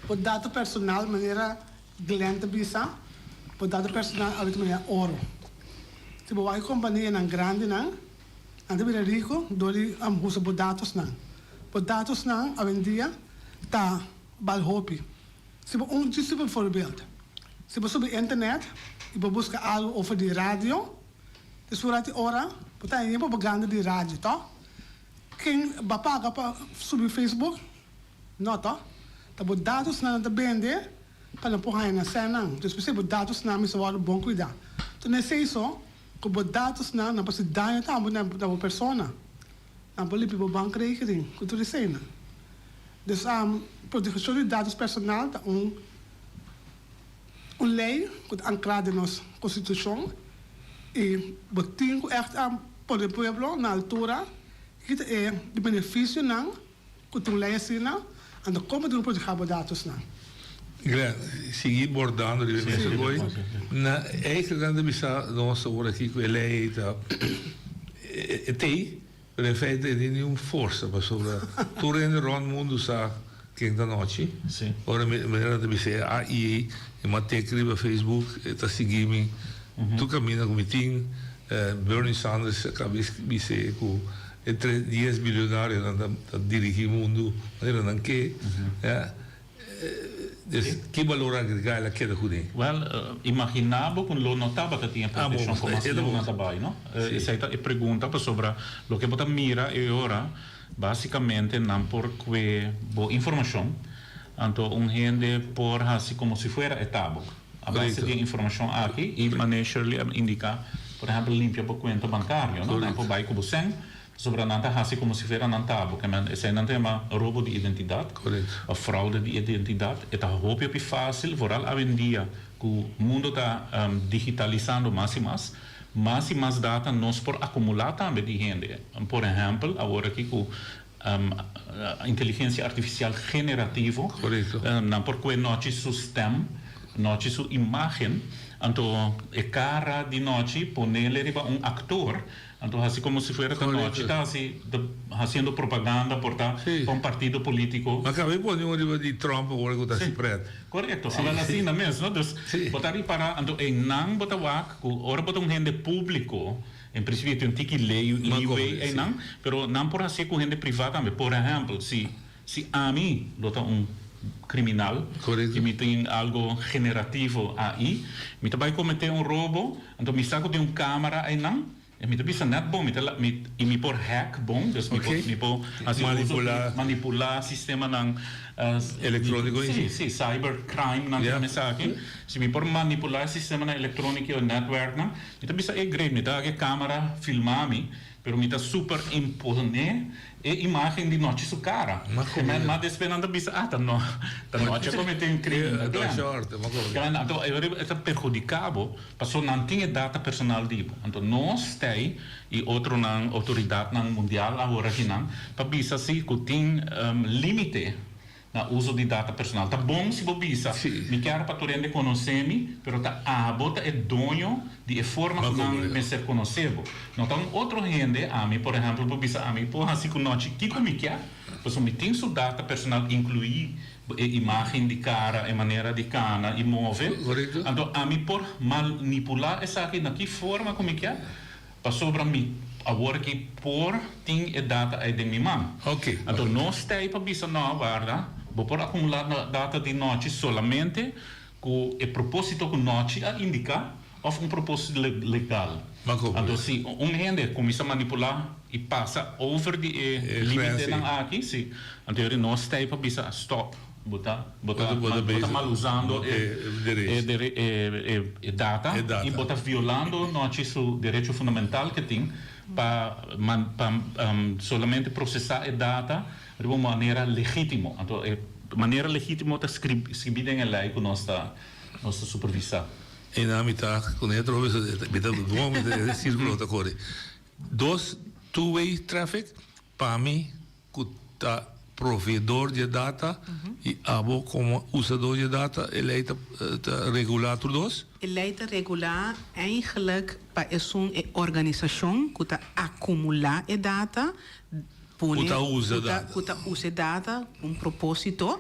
Bo dato personal manera Glenn ta bisa, bo dato personal awor ta manera oro. Si bo wak e kompanianan grandinan, Nan ta bira rico door di usa bo datosnan. Bo datosnan awendia ta bal hopi. Si bo un djis un voorbeeld. Si bo subi internet y bo busca algo over di radio, despues rati ora bo ta haña propaganda di radio, toch? Ken ba paga pa subi Facebook? No, toch? Ta bo datosnan nan ta bende pa nan por haña nan sènnan. Dus p'esei bo datosnan mester wòrdu bon kuidá. Enton esei so. Ku bo datosnan nan por hasi daño tambe na bo persona. Nan por limpia bo bankrekening ku tur eseinan. Dus proteccion di datos personal ta un un lei ku ta ankrá den nos konstitushon i bo tin ku ègt pone pueblo na altura ki ta e benefisionan Ku ta un lei asina, anto kon bo tin ku protegá bo datosnan? Glenn, sigui bordando riba e mesa koe. Na eigenlijk nan ta bisa nos awor aki ku e lei ei ta e t'ei, pero in feite e tin niun forsa pasobra tur hende rònt mundu sa ken ta nochi. Ora mi manera nan ta bisa e AI ei, e matek riba Facebook e ta sigui mi tur kaminda ku mi tin. Bernie Sanders a kaba bisa ku E tres dies bilionarionan ta ta dirigi mundu manera nan ke, ya. Dus ki balor agregá el a keda kuné? Wèl, imaginá bo ku lo no tabata tin e protekshon komo asina lo no ta bai, no? Esei ta e pregunta pasobra loke bo ta mira e ora, básikamente nan por kue bo informashon, anto un hende por hasi komo si fuera e ta bo. A base di e informashon aki i manera Shirley a indiká, por ehèmpel limpia bo kuenta bankario, no? Nan por bai ku bo sèn, pasobra nan ta hasi komo si fuera nan ta bo. Ke men esei nan ta yama robo di identidat òf fraude di identidat. E ta hopi hopi fásil, vooral awendia ku mundu ta digitalisando mas i mas, mas i mas data nos por akumulá tambe di hende. Por ehèmpel, awor aki ku Inteligencia artificial generativo. Nan por kue nochi su stem, nochi su imagen, anto e cara di nochi ponele riba un actor, anto haci como si fuera ta nochi ta haci haciendo propaganda por ta pa un partido politico. Ma caba e pone un riba di Trump awor cu ta haci pret. Corecto, awel asina mes, no? Dus bo ta ripara, anto eynan bo ta wak cu ora bo ta un hende publico, En principio tin un tiki ley leeway eynan, pero nan por hacié cu hende priva tambe. Por ehempel, si si ami lo ta un criminal y mi tin algo generativo ai, mi ta bay comete un robo, anto mi sa cu tin un camara eynan, y mi ta bisa net bon, mi ta mi y mi por hack bon, dus mi por mi por haci uso di manipula sistemanan Electronico Sí, sí, cyber crime nan ta mesa aki. Si mi por manipula e sistemanan electronico y e netwerknan, Mi ta bisa e great, mi ta haga e camera filma mi. Pero mi ta super imponé e imágen di Nochi su kara. Ma despues nan ta bisa, ah, ta no, ta Nochi a kometé un krimen. Ta Glenn. Anto e ta perhudiká bo, pasobra nan tin e data personal di bo. Anto nos t'ei i otronan, outoridatnan mundial awor akinan, pa bisa si ku tin límite Na uso di data personal. Ta bon si bo bisa, Mi kier pa tur hende konosé mi, pero ta abo ta e doño di e forma ku nan mester konosé bo. No ta un otro hende, ami por ehèmpel por bisa ami por hasi ku nochi kiko mi kier, pasobra mi tin su data personal inkluí e imágen di kara, e manera di kana i move. Anto ami por manipulá esaki na ki forma ku mi kier. Pasobra mi awor aki por tin e data ei den mi man. Anto nos ta ei pa bisa no, warda, bo por akumulá data di nochi solamente ku e propósito ku nochi a indiká òf un propósito legal. Anto si un hende kuminsá manipulá i pasa over di e límitenan aki, si, anto yori nos ta ei pa bisa stòp. Bo ta bo ta bo ta mal usando e e e data y bo ta violando nochi su derecho fundamental ke tin pa pa solamente procesa e data riba un manera legitimo. Anto e manera legitimo ta scribi den e ley ku nos ta nos ta supervisa. E na mi ta ku ne atrobe mi ta bon e circulo ta kore. Dos two way traffic pa mi ku ta proveedor di e data i abo komo usador di e data, e lei ta regulá tur dos? E lei ta regulá eigenlijk pa esun e organisashon ku ta akumulá e data, pone, ku ta usa e data, ku ta usa e data ku un propósito,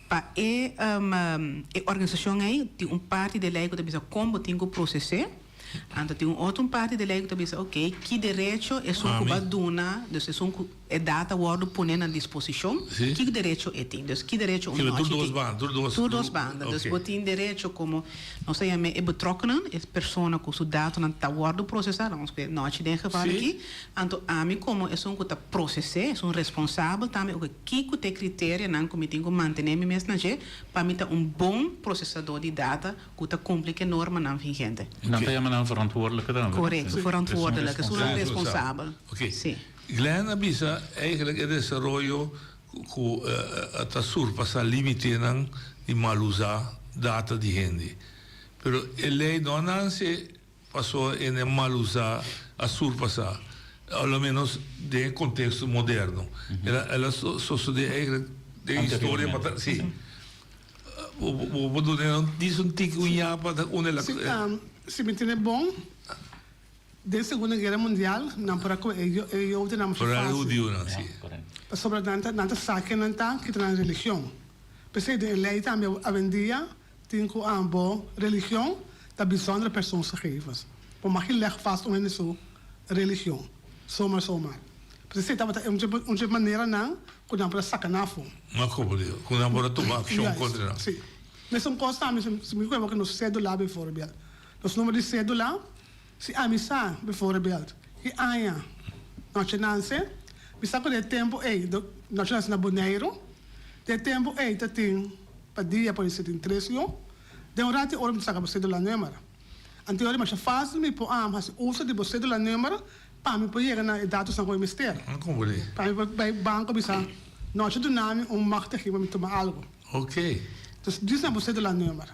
pa e e organisashon ei tin un parti di e lei ku ta bisa kon bo tin ku proses'é. Anto tin un otro un parti di ley cu ta bisa ok ki derecho esun cu ba duna, dus esun cu e data wordo pone na disposicion, ki derecho e tin. Dus ki derecho un nochi tin. Tur dos banda. Dus bo tin derecho como nos ta yama e betrokkenen, e persona cu su datonan ta wordo procesa, laga nos pone nochi den e geval aki, anto ami como esun cu ta procese, esun responsabel tambe ok kico ta e criterianan cu mi tin cu mantene mi mes na dje pa mi ta un bon procesador di data Ku ta kumpli ku e normanan vigente. Nan ta yama nan verantwoordelijke tambe. Korekto, verantwoordelijke, esun responsabel. Oké. Si. Glenn a bisa eigenlijk e desaroyo ku ta surpasá límitenan di malusá data di hende. Pero e lei no a nanse Pasobra e ne mal usá a surpasá, a lo menos den e konteksto moderno. El a el a sosodé eigenlijk den historia pa ta, sí. Bo bo por duna un disa un tiki un yapa ta unda el a. Si, si mi tene bon, den Segunda Guera Mundial nan por a kohe e e jodennan masha Por a fásil. hudiunan, sí. Pasobra nan ta nan ta sa ken nan ta, kita nan religion. P'esei den e lei tambe awendia Tin ku bo religion ta bijzondere persoonsgegevens. Bo mag geen leg vast om hende su religion. Zomaar zomaar. Pues esei tabata un dje un dje maneranan ku nan por a saka nan afó. Ma komo di? Ku nan por a tuma akshon kontra nan? Si. Mesun kos tambe si si mi ku nos sédula bijvoorbeeld. Nos number di sédula, si ami sa bijvoorbeeld ki aña nochi nanse, mi sa ku den e tempu ei nochi nanse na Boneiru, den e tempu ei ta tin. Pa dia por esei tin tres yo. Den un rati ora mi ta saka bo cedula number. Anto ora masha facil mi por hasi uso di bo cedula number pa mi por yega na e datosnan ku mi mester. Pa mi por bai banko bisa nochi duna mi un machtiging pa mi tuma algo. Dus djis na bo cedula number.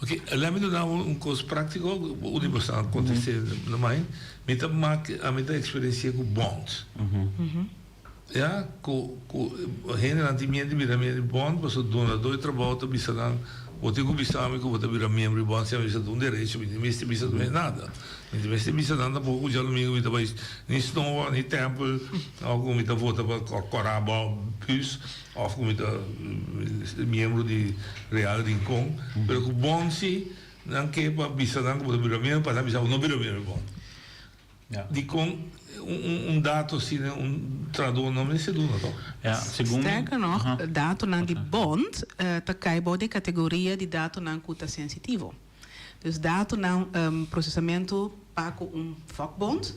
Ok, laat mi duna bo un kos praktiko, unda bo sa kontest'é na mai. Mi ta mak, ami ta eksperensi'é ku bond. Ya, ku ku hendenan tin miedu di bira miembro di bond, pasobra dunadó di trabou ta bisa nan, Bo tin ku bisa mi ku bo ta bira miembro di bond, si ami bisa ta un derecho, mi no mester bisa tur nada. Mi no mester bisa nan tampoko ku djadumingu mi ta bai ni snoa, ni tèmpel, òf ku mi ta vota pa kòrá bùs, òf ku mi ta miembro di Real Rincon. Pero ku bond si, nan ke pa bisa nan ku bo ta bira miembro, pa nan bisa bo no bira miembro di bond. Dikon un dato asina un trahador no mester duna toch? Ja, segun. Sterker nog, datonan di bond ta kai bou di e kategoria di datonan ku ta sensitivo. Dus datonan prosesamentu pa ku un vakbond,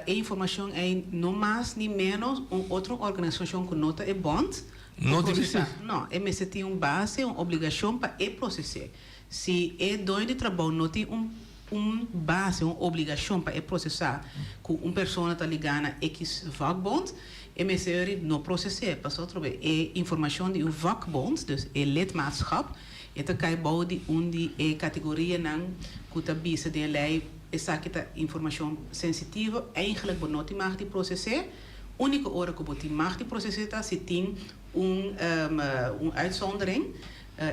e informashon ei no mas ni menos un otro organisashon ku no ta e bond por prosesá. No, e mester tin un base, un obligashon pa e proses'é. Si e doño di trabou no tin un. un base, un obligashon pa e prosesá ku un persona ta ligá na X vakbond, e mester ori no proses'é. Pasobra atrobe e informashon di un vakbond, dus e lidmaatschap, e ta kai bou di un di e kategorianan ku ta bisa den e lei esaki ta informashon sensitivo, eigenlijk bo no tin mag di proses'é. Úniko ora ku bo tin mag di proses'é ta si tin un un uitzondering,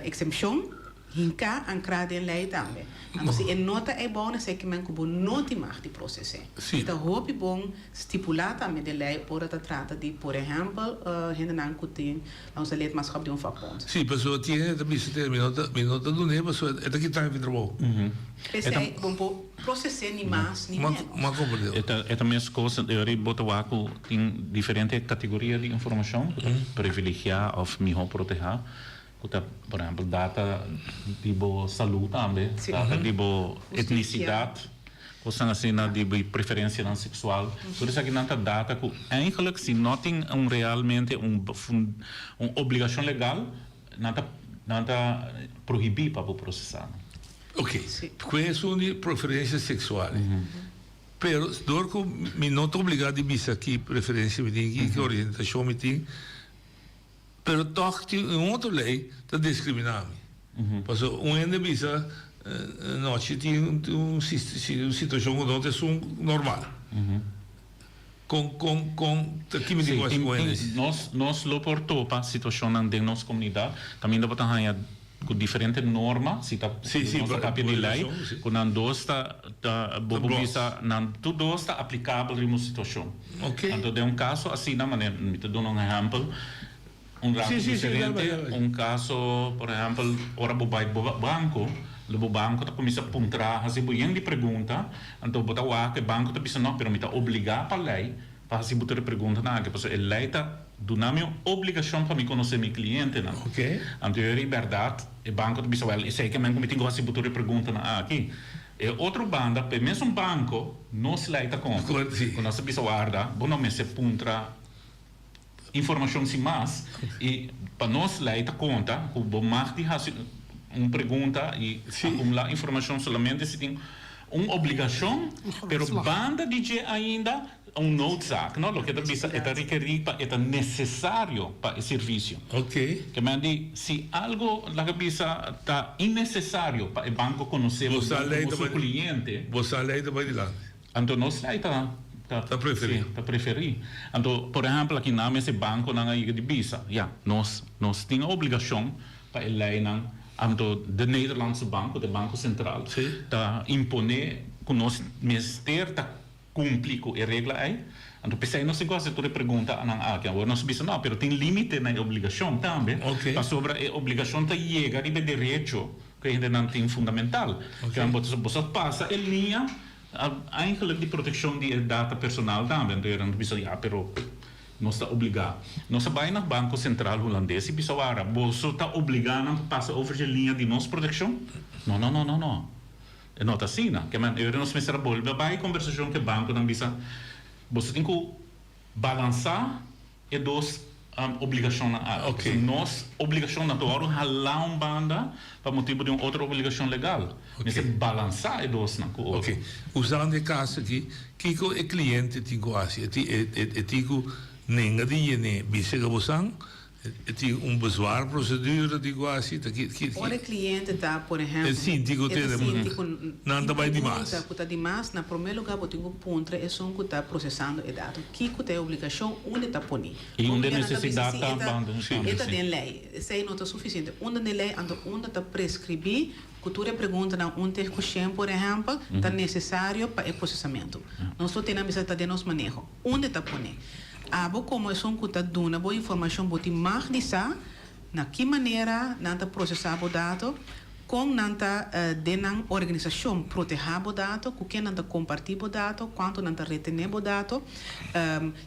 exempcion, hinká ankrá den lei tambe. Anto si e no ta ei bou esaki men ku bo no tin mag di proses'é. Sí. E ta hopi bon stipulá tambe den lei ora ta trata di por ehèmpel hendenan ku tin nos lidmaatschap di un vakbond. Sí, pasobra tin hende ta bisa te mi no ta mi no ta dun'é pasobra e ta kita mi trabou. P'esei bo por proses'é ni mas ni ménos. M'a komprendé. E ta e ta meskos e ora bo ta wak ku tin diferente kategoria di informashon ku ta privilegiá òf mihó protehá. Ku ta, por ehèmpel, data di bo salú tambe, data di bo etnisidat, kosnan asina, di bo preferensianan seksual. Tur esakinan ta data ku eigentlik si no tin un realmente un un obligashon legal, nan ta nan ta prohibí pa bo prosesá nan. Oké, ku esun di preferensia seksual, pero dor ku mi no ta obligá di bisa ki preferensia mi tin, ki orientashon mi tin, Pero tòg tin un otro lei ta diskriminá mi. Pasobra un hende bisa nochi tin un situashon ku no ta esun normal. Kon kon kon ta ki mi tin ku hasi ku hende así? Nos nos lo por topa situashonnan den nos komunidat kaminda bo ta haña ku diferente norma si ta nos ta papia di lei ku nan dos ta ta bo por bisa nan tur dos ta aplikabel riba un situashon. Anto den un kaso asina manera mi ta duna un ehèmpel un rato diferente un kaso por ehèmpel ora bo bai bo banko lo bo banko ta kuminsá puntra hasi bo yen di pregunta anto bo ta wak e banko ta bisa no pero mi ta obligá pa lei pa hasi bo tur e preguntanan aki pasobra e lei ta duna mi un obligashon pa mi konosé mi klientenan. Anto e ora bèrdat e banko ta bisa wèl esei ke men ku mi tin ku hasi bo tur e preguntanan aki. E otro banda pa e mesun banko nos lei ta konta ku nos ta bisa warda bo no mester puntra informashon sin mas i pa nos lei ta konta ku bo mag di hasi un pregunta i akumulá informashon solamente si tin un obligashon pero banda di dje ainda Un noodzaak, no? Loke ta bisa e ta rekerí pa e ta nesesario pa e servisio. Oké. Ke men di si algo laga bisa ta innesesario pa e banko konosé bo komo su kliente. Bo sa lei ta bai dilanti. Anto nos lei ta Ta preferí. Si, ta preferí. Anto por ehèmpel aki nan mes e bankonan a yega di bisa, ya, nos nos tin e obligashon pa e leinan, anto de Nederlandse Bank, ku ta e banko sentral, ta imponé ku nos mester ta Cumpli cu e regla ey? Anto p'esey nos tin cu haci tur e preguntanan aki. Awor nos bisa no, pero tin limite na e obligacion tambe, pasobra e obligacion ta yega riba e derecho cu e hendenan tin fundamental. Kian bo ta bo pasa e liña eigenlijk di proteccion di e data personal tambe. Anto nan ta bisa ya, pero nos ta obliga. Nos a bay na Banco Central Hulandes y bisa wara, boso ta obliga nan pa pasa over dje liña di nos proteccion? No, no, no, no, no. E no ta asina. Ke men ora nos mester a bolbe a bai kombersashon ku e bankonan bisa, boso tin ku balansá e dos obligashonnan aki. Pasobra nos obligashonnan ta wòrdu halá un banda pa motibu di un otro obligashon legal. Mester balansá e dosnan ku otro. Oké. Usando e kaso aki, kiko e kliente tin ku hasi? E tin ku nenga di yen'é bisa ku bosan? E tin un bezwaarprocedure di guasi ta ki ki. Ora e cliente ta por ehempel E sinti cu e ta sinti cu nan ta bay dimas. Cu ta dimas, na prome lugar bo tin cu puntra esun cu ta procesando e dato kico ta e obligacion, unda ta poni. Y unda e necesidad ta banda si e ta den ley, esey no ta suficiente. Unda den ley anto unda ta prescribi cu tur e preguntanan un te cu shen por ehempel ta necesario pa e procesamento. Nos lo tene a bisa ta den nos maneho. Unda ta pone? Abo komo esun ku ta duna bo informashon bo tin mag di sa na ki manera nan ta prosesá bo dato, kon nan ta den nan organisashon protehá bo dato, ku ken nan ta kompartí bo dato, kuantu nan ta retené bo dato,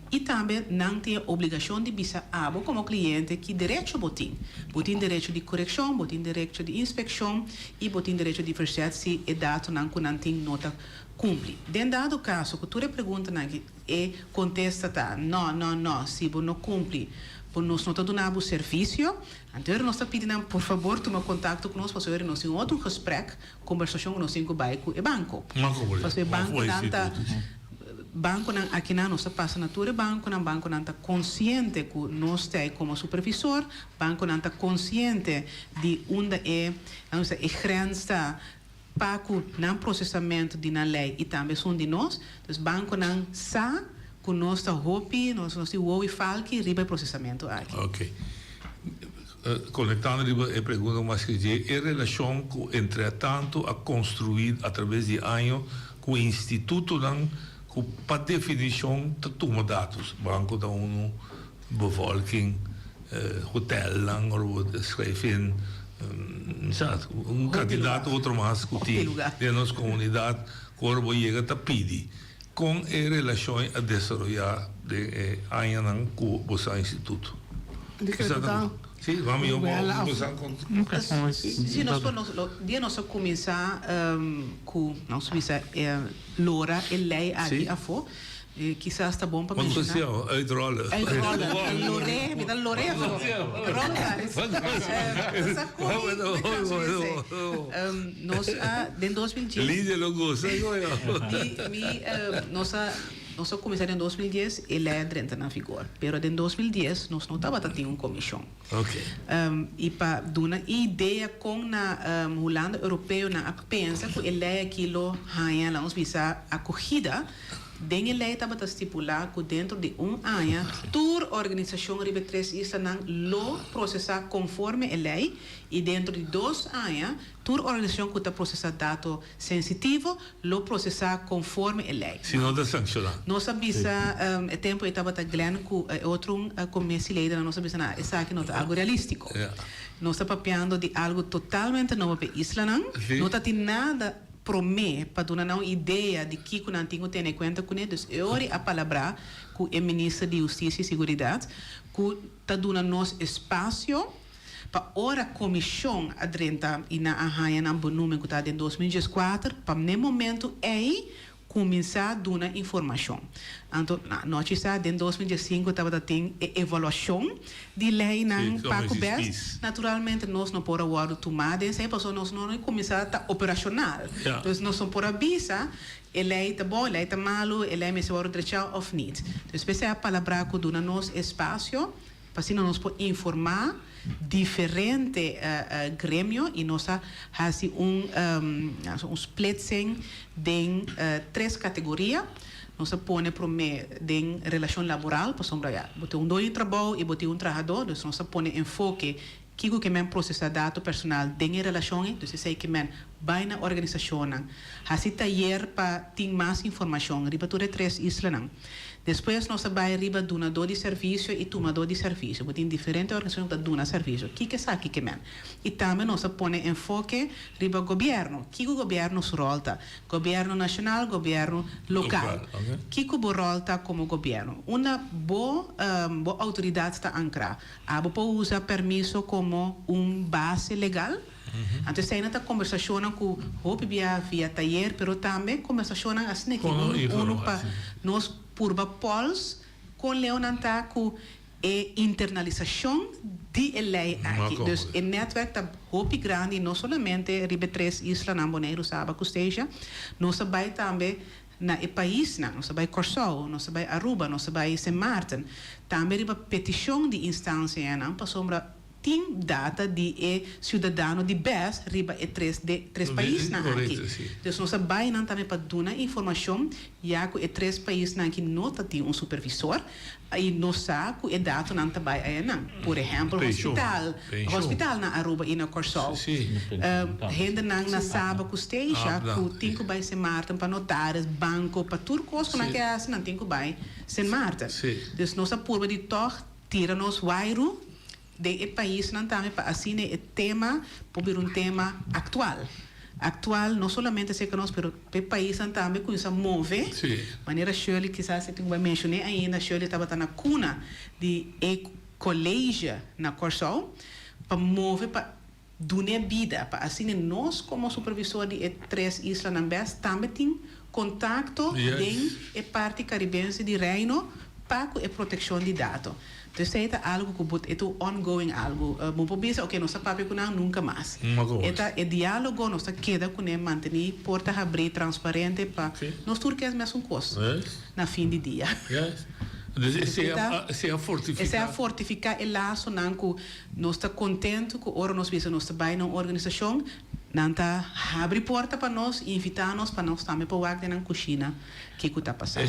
i tambe nan tin e obligashon di bisa abo komo kliente ki derecho bo tin. Bo tin derecho di korekshon, bo tin derecho di inspekshon i bo tin derecho di verzet si e datonan ku nan tin no ta Cumpli. Den dado caso cu tur e preguntanan aki e contesta ta no, no, no, si bo no cumpli, Bo nos no ta duna bo servisio, anto nos ta pidi nan por fabor tuma kontakto ku nos pasobra nos tin otro gesprek, kombersashon ku nos tin ku bai ku e banko. Pasobra e bankonan ta bankonan akinan nos ta pasa na tur e bankonan, bankonan ta konsiente ku nos ta ei komo supervisor, bankonan ta konsiente di unda e nan bisa e grens ta pa ku nan prosesamentu di nan lei i tambe esun di nos. Dus bankonan sa ku nos ta hopi, nos nos tin wowo i falki riba e prosesamentu aki. Ok. Konektando riba e pregunta ku mas ke dje, e relashon ku entretantu a konstruí atraves di año ku institutonan ku pa definishon ta tuma datos, banko ta unu, bevolking, hotelnan ora bo schrijf in, mi sa, un kantidat otro mas ku tin den nos komunidat ku ora bo yega ta pidi. Kon e relashon a desaroyá den e añanan ku bo sa instituto? Sí, mami yo bo sa kon. Sí, nos por nos dia nos a kuminsá ku nos bisa lora e lei aki afó. Kisas ta bon pa menshoná. Wat uitrollen. Uitrollen. Loré, mi ta loré afó. Rollen uit. Nos a den 2010. Lidia lo gosa goyo. Mi mi nos a nos a kuminsá den 2010 e lei a drenta na vigor. Pero den 2010 nos no tabata tin un komishon. Okay. I pa duna idea kon na Hulanda Europeonan a pensa ku e lei aki lo haña lanos bisa akogida. Den e lei tabata stipulá ku dentro di un aña tur organisashon riba e tres islanan lo prosesá konforme e lei i dentro di dos aña tur organisashon ku ta prosesá dato sensitivo lo prosesá konforme e lei. Si no ta sankshoná. Nos a bisa e tempu ei tabata Glenn ku e otro komissieleidernan nos a bisa nan esaki no ta algu realístiko. Nos ta papiando di algu totalmente nobo pa e islanan. No ta tin nada. Promé, pa duna nan un idea di kiko nan tin ku tene kuenta kuné, dus e ora a palabrá ku e Minister di Hustisia i Siguridat ku ta duna nos espasio pa ora komishon a drenta i nan a haña nan bonumen ku ta den 2014 pa n'e momentu ei kuminsá duna informashon. Anto, nochi sa den 2015 tabata tin e evaluashon di leinan pa ku bes. Naturalmente nos no por a wòrdu tumá den esei pasobra nos no a kuminsá ta operashonal. Dus nos no por a bisa e lei ta bon, e lei ta malu, e lei mester wòrdu drechá òf nit. Dus p'esei a palabrá ku duna nos espasio Pa asina nos por informá diferente gremio i nos a hasi un un splitsing den tres kategoria. Nos a pone promé den relashon laboral pasobra ya bo tin un doño di trabou i bo tin un trahadó, dus nos a pone enfoke kiko ke men prosesá dato personal den e relashon ei, dus esei ke men bai na organisashonnan, hasi tayer pa tin mas informashon riba tur e tres islanan. Despues nos a bai riba dunadó di servisio i tumadó di servisio. Bo tin diferente organisashon ku ta duna servisio. Kiko esaki ke men? I tambe nos a pone enfoke riba gobièrnu. Kiko gobièrnu su ròl ta? Gobièrnu nashonal, gobièrnu lokal. Kiko bo ròl ta komo gobièrnu? Unda bo bo outoridat ta ankrá? Abo por usa permiso komo un base legal? Anto eseinan ta kombersashonnan ku hopi bia via tayer, pero tambe kombersashonnan asina ki unu unu pa nos purba pòls kon leu nan ta ku e internalisashon di e lei aki. Dus e nètwèrk ta hopi grandi, no solamente riba e tres islanan, Boneiru, Saba ku Statia. Nos a bai tambe na e paisnan, nos a bai Kòrsou, nos a bai Aruba, nos a bai Sint Maarten, tambe riba petishon di instansianan pasobra Tin data di e ciudadano di bes riba e tres de tres paisnan aki. Dus nos a bay nan tambe pa duna informacion ya cu e tres paisnan aki no ta tin un supervisor y nos sa cu e datonan ta bay ayanan. Por ehempel hospital, hospital na Aruba y na Corsou. Hendenan na Saba cu Statia cu tin cu bay Sint Maarten pa notaris, banco, pa tur cos cu nan ke haci nan tin cu bay Sint Maarten. Dus nos a purba di tog Tira nos wairu den e paisnan tambe pa asina e tema por bira un tema actual. Actual no solamente cerca nos pero pa e paisnan tambe cuminsa move. Manera Shirley kisas e tin cu bai mencione ainda, Shirley tabata na cuna di e college na Corsou pa move pa dun'e bida pa asina nos como supervisor di e tres islanan bes tambe tin contacto den e parti Caribense di Reino pa cu e proteccion di dato. Dus esei ta algu ku bo e ta un ongoing algu. Bo por bisa oke nos ta papia ku nan nunka mas. E ta e diálogo nos ta keda kuné mantení porta habrí transparente pa nos tur ke mesun kos na fin di dia. Dus esei a esei a fortifiká. Esei a fortifiká e lasonan ku nos ta kontentu ku ora nos bisa nos ta bai na un organisashon nan ta habri porta pa nos i invitá nos pa nos tambe por wak den nan kushina kiko ta pasando.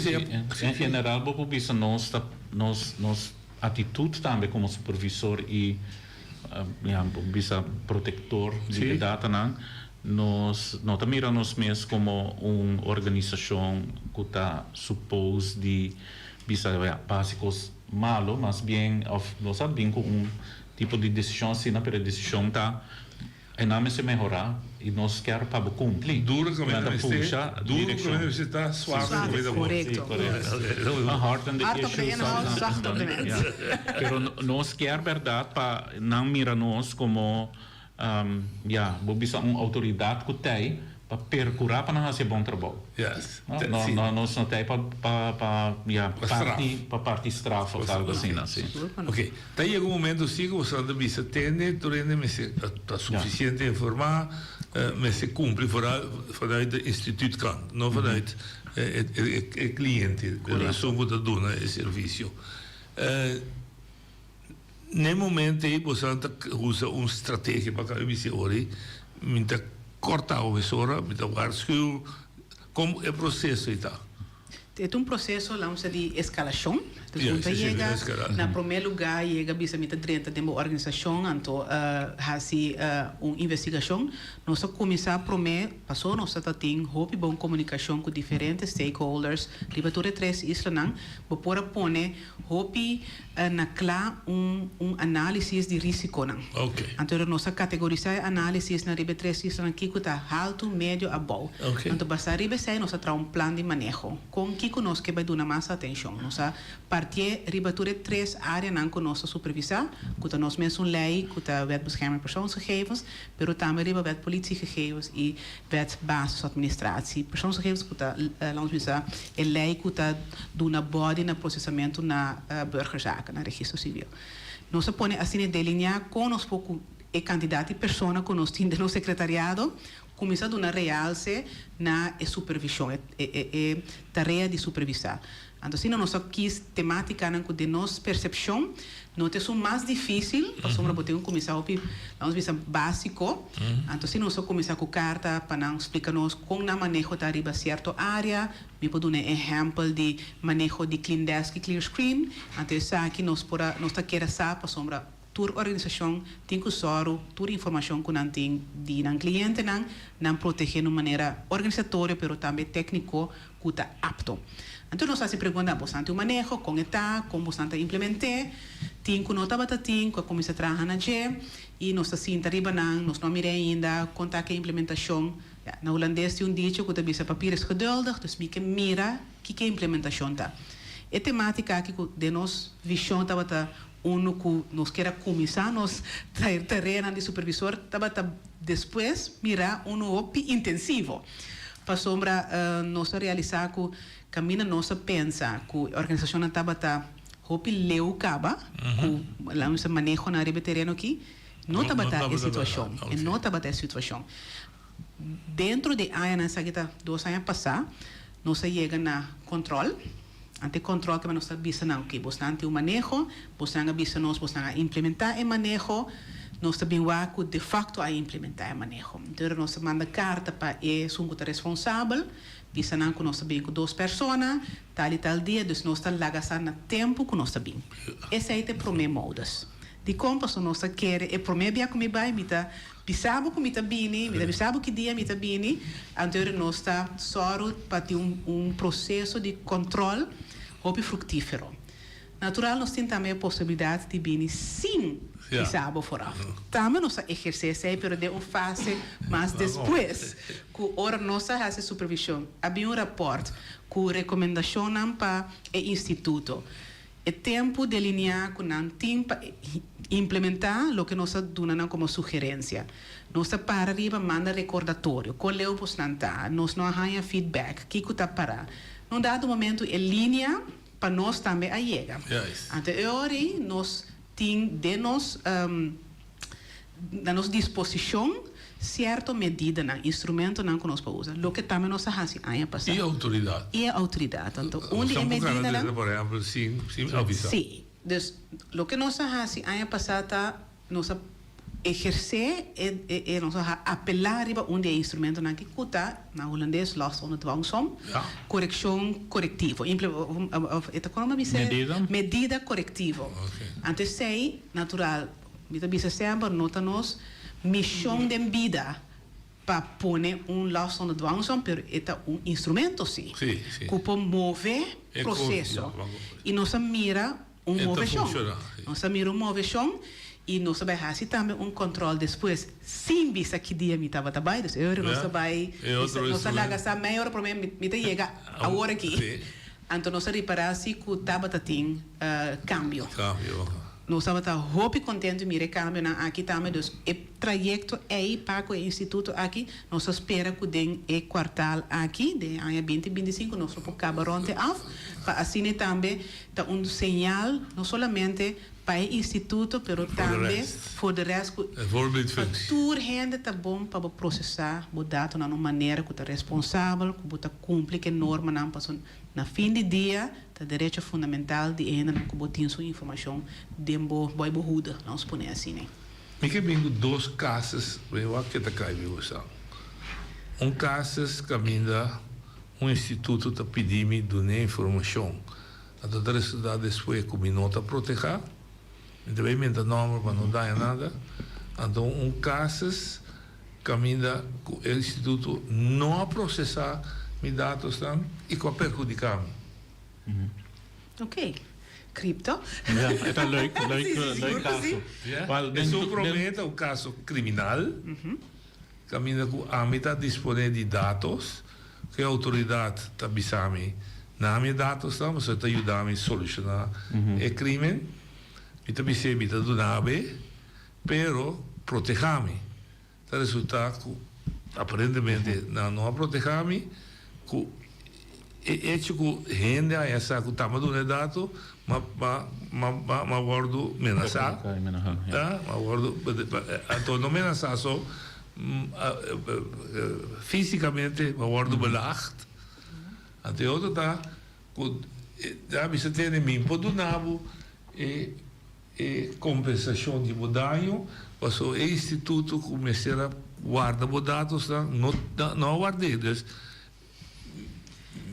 En general bo por bisa nos ta nos nos atitut tambe komo supervisor i ya bo por bisa protektor di e datanan nos no ta mira nos mes komo un organisashon ku ta supos di bisa ya pa hasi kos malo mas bien òf nos a bin ku un tipo di desishon asina pero e desishon ta E nan mester mehorá i nos kier pa bo kumpli. Duro kaminda Nan ta mester, pusha duro direkshon. kaminda mester ta, suave Sí, kaminda bo. sí, korekto. Ma hard on the Hard op de issue, inhoud, soft zacht op de on mens. ja. Pero nos kier bèrdat pa nan mira nos komo, ja, bo bisa un outoridat ku tei pa percura pa nan haci e bon trabou. Yes. No, Te, no, si. no, nos no ta pa, pa, pa, ya, Pa straf. parti, pa parti straf of algo asina, si. Ok. Ta yega un momento si cu boso ta bisa tende, tur hende mester ta suficiente informa, mester cumpli vooral vanuit de instituutkant, no vanuit e, e, e cliente, de persoon cu ta duna e servicio. N'e momento ei boso ta usa un strategia pa cambia mi si ora ei mi ta corta bo mesora, mi ta waarschuw, con e proceso ei ta? E ta un proceso, laat ons di escalacion. Dus Ja, un ta sí, sí, yega escala. na prome lugar, yega bisa mi ta drenta den bo organisacion, anto haci un investigacion. Nos ta cuminsa prome, paso nos ta tin hopi bon comunicacion cu diferente stakeholders riba tur e tres islanan, bo por a pone hopi na kla un un análisis di risikonan. Anto nos a kategorisá e análisisnan riba e tres islanan kiko ta haltu, medio, abou. Anto basá riba esei nos a traha un plan di maneho kon kiko nos ke bai duna mas atenshon. Nos a partié riba tur e tres áreanan ku nos ta supervisá, ku ta nos mesun lei ku ta Wet Bescherming Persoonsgegevens, pero tambe riba Wet Politiegegevens i Wet Basisadministratie Persoonsgegevens ku ta, laat ons bisa, e lei ku ta duna body na prosesamentu na burgerzaken, na registro sivil. Nos a pone asina e delineá kon nos por ku e kantidat di persona ku nos tin den nos sekretariado kuminsá duna realse na e supervishon, e e tarea di supervisá. Anto asina nos a kis tematikanan ku den nos persepshon no ta esun mas difísil, pasobra bo tin ku kuminsá hopi, laat ons bisa, básiko. Anto asina nos a kuminsá ku karta pa nan splika nos kon nan maneho ta riba sierto área. Mi por duna e ehèmpel di maneho di Clean Desk i Clear Screen. Anto esaki nos por a, nos ta kere sa pasobra tur organisashon tin ku sòru tur informashon ku nan tin di nan klientenan, nan protegé na un manera organisatorio pero tambe tékniko ku ta apto. Anto nos hasi pregunta, bosan tin un maneho? Kon e ta? Kon bosan ta implement'é? Tin ku no tabata tin, ku a kuminsá traha na dje i nos ta sinta riba nan, nos no a mir'é ainda kon ta ku e implementashon. Ya, na hulandes tin un dicho ku ta bisa papier is geduldig, dus mi ke mira kiko e implementashon ta. E temátika aki ku den nos vishon tabata unu ku nos kier a kuminsá nos tareanan di supervisor tabata despues mira unu hopi intensivo. Pasobra nos a realisá ku kaminda nos a pensa ku e organisashonnan tabata hopi leu kaba ku laat nos bisa manehonan riba e tereno aki, no tabata e situashon. E no tabata e situashon. Dentro di añanan, esaki ta dos aña pasá, nos a yega na kòntròl. Ante e kòntròl kaba nos ta bisa nan, oke, bosnan tin un maneho, bosnan a bisa nos, bosnan a implementá e maneho, nos ta bin wak ku defakto a implementá e maneho. Entonces nos ta manda karta pa esun ku ta responsabel, bisa nan ku nos ta bin ku dos persona, tal i tal dia, dus nos ta laga sa na tempu ku nos ta bin. Esei ta e promé modus. Dikon? Pasobra nos ta kere e promé bia ku mi bai, mi ta Bisa bo ku mi ta bini, mi ta bisa bo ki dia mi ta bini, anto ora nos ta sòru pa tin un un proseso di kòntròl hopi fruktífero. Natural nos tin tambe e posibilidat di bini sin bisa bo vooraf. Tambe nos ta ehersé esei pero den un fase mas despues ku ora nos a hasi supervishon a bin un rapòrt ku rekomendashonnan pa e instituto. E tempu delineá ku nan tin pa implementá loke nos a duna nan komo sugerensia. Nos ta para riba manda rekordatorio, kon leu bosnan ta, nos no a haña feedback, kiko ta pará. Na un dado momentu e linia. pa nos tambe a yega. Anto e ora ei nos tin den nos na nos disposishon sierto medidanan, instrumentonan ku nos por usa, loke tambe nos a hasi aña pasá. I outoridat. I e outoridat. Anto un di e medidanan. Por ehèmpel sin sin avisá. Sí. Dus loke nos a hasi aña pasá ta nos a ehersé e e nos a apelá riba un di e instrumentonan aki ku ta na hulandes last onder dwangsom, korekshon korektivo. Of e ta kono mi bisa? Medida. Medida korektivo. Anto esei natural mi ta bisa semper no ta nos mishon den bida pa pone un last onder dwangsom pero e ta un instrumento si ku por move proseso i nos a mira un moveshon. Nos a mira un moveshon i nos a bai hasi tambe un kòntròl despues sin bisa ki dia mi tabata bai. Dus e ora nos a bai nos a laga sa mei ora promé mi ta yega awor aki. Anto nos a ripará si ku tabata tin kambio. Nos tabata hopi kontentu mira e kambionan aki tambe. Dus e trayekto ei pa ku e instituto aki nos ta spera ku den e kuartal aki den e aña binti 25 nos lo por kaba rònt e af pa asina tambe Ta un señal no solamente pa e instituto pero tambe for de rest ku pa tur hende ta bon pa bo prosesá bo datonan na un manera ku ta responsabel, ku bo ta kumpli ku e normanan pasobra na fin di dia ta derecho fundamental di e hendenan ku bo tin su informashon den bo bo bo huda, lanos pone asina. Mi ke bin ku dos casus, mi wak ke ta kai mi bosan. Un casus kaminda. Un instituto ta pidi mi dun'é informashon. Anto ta resultá despues ku mi no ta protehá. Mi ta bai menta nòmber pa no daña nada. Anto un kasus kaminda ku e instituto no a prosesá mi datosnan i ku a perhudiká mi. Oké. Crypto. Ja, e ta leuk, leuk, leuk kaso. Esun promé ta un kaso kriminal. Kaminda ku ami ta disponé di datos, ku e outoridat ta bisa mi na mi e datosnan pasobra e ta yuda mi solushoná e krímen. Mi ta bis'é mi ta duna be, pero protehá mi. Ta resultá ku aparentemente nan no a protehá mi, ku e echo ku hende a haña sa ku ta mi a duna e dato, ma ma ma ma ma wòrdu menasá, ma wòrdu anto no menasá so, físikamente ma wòrdu belaagd. Anto e otro ta ku a bisa tene mi por duna bo e e kompensashon di bo daño, pasobra e instituto ku mester a warda bo datosnan no no a ward'é. Dus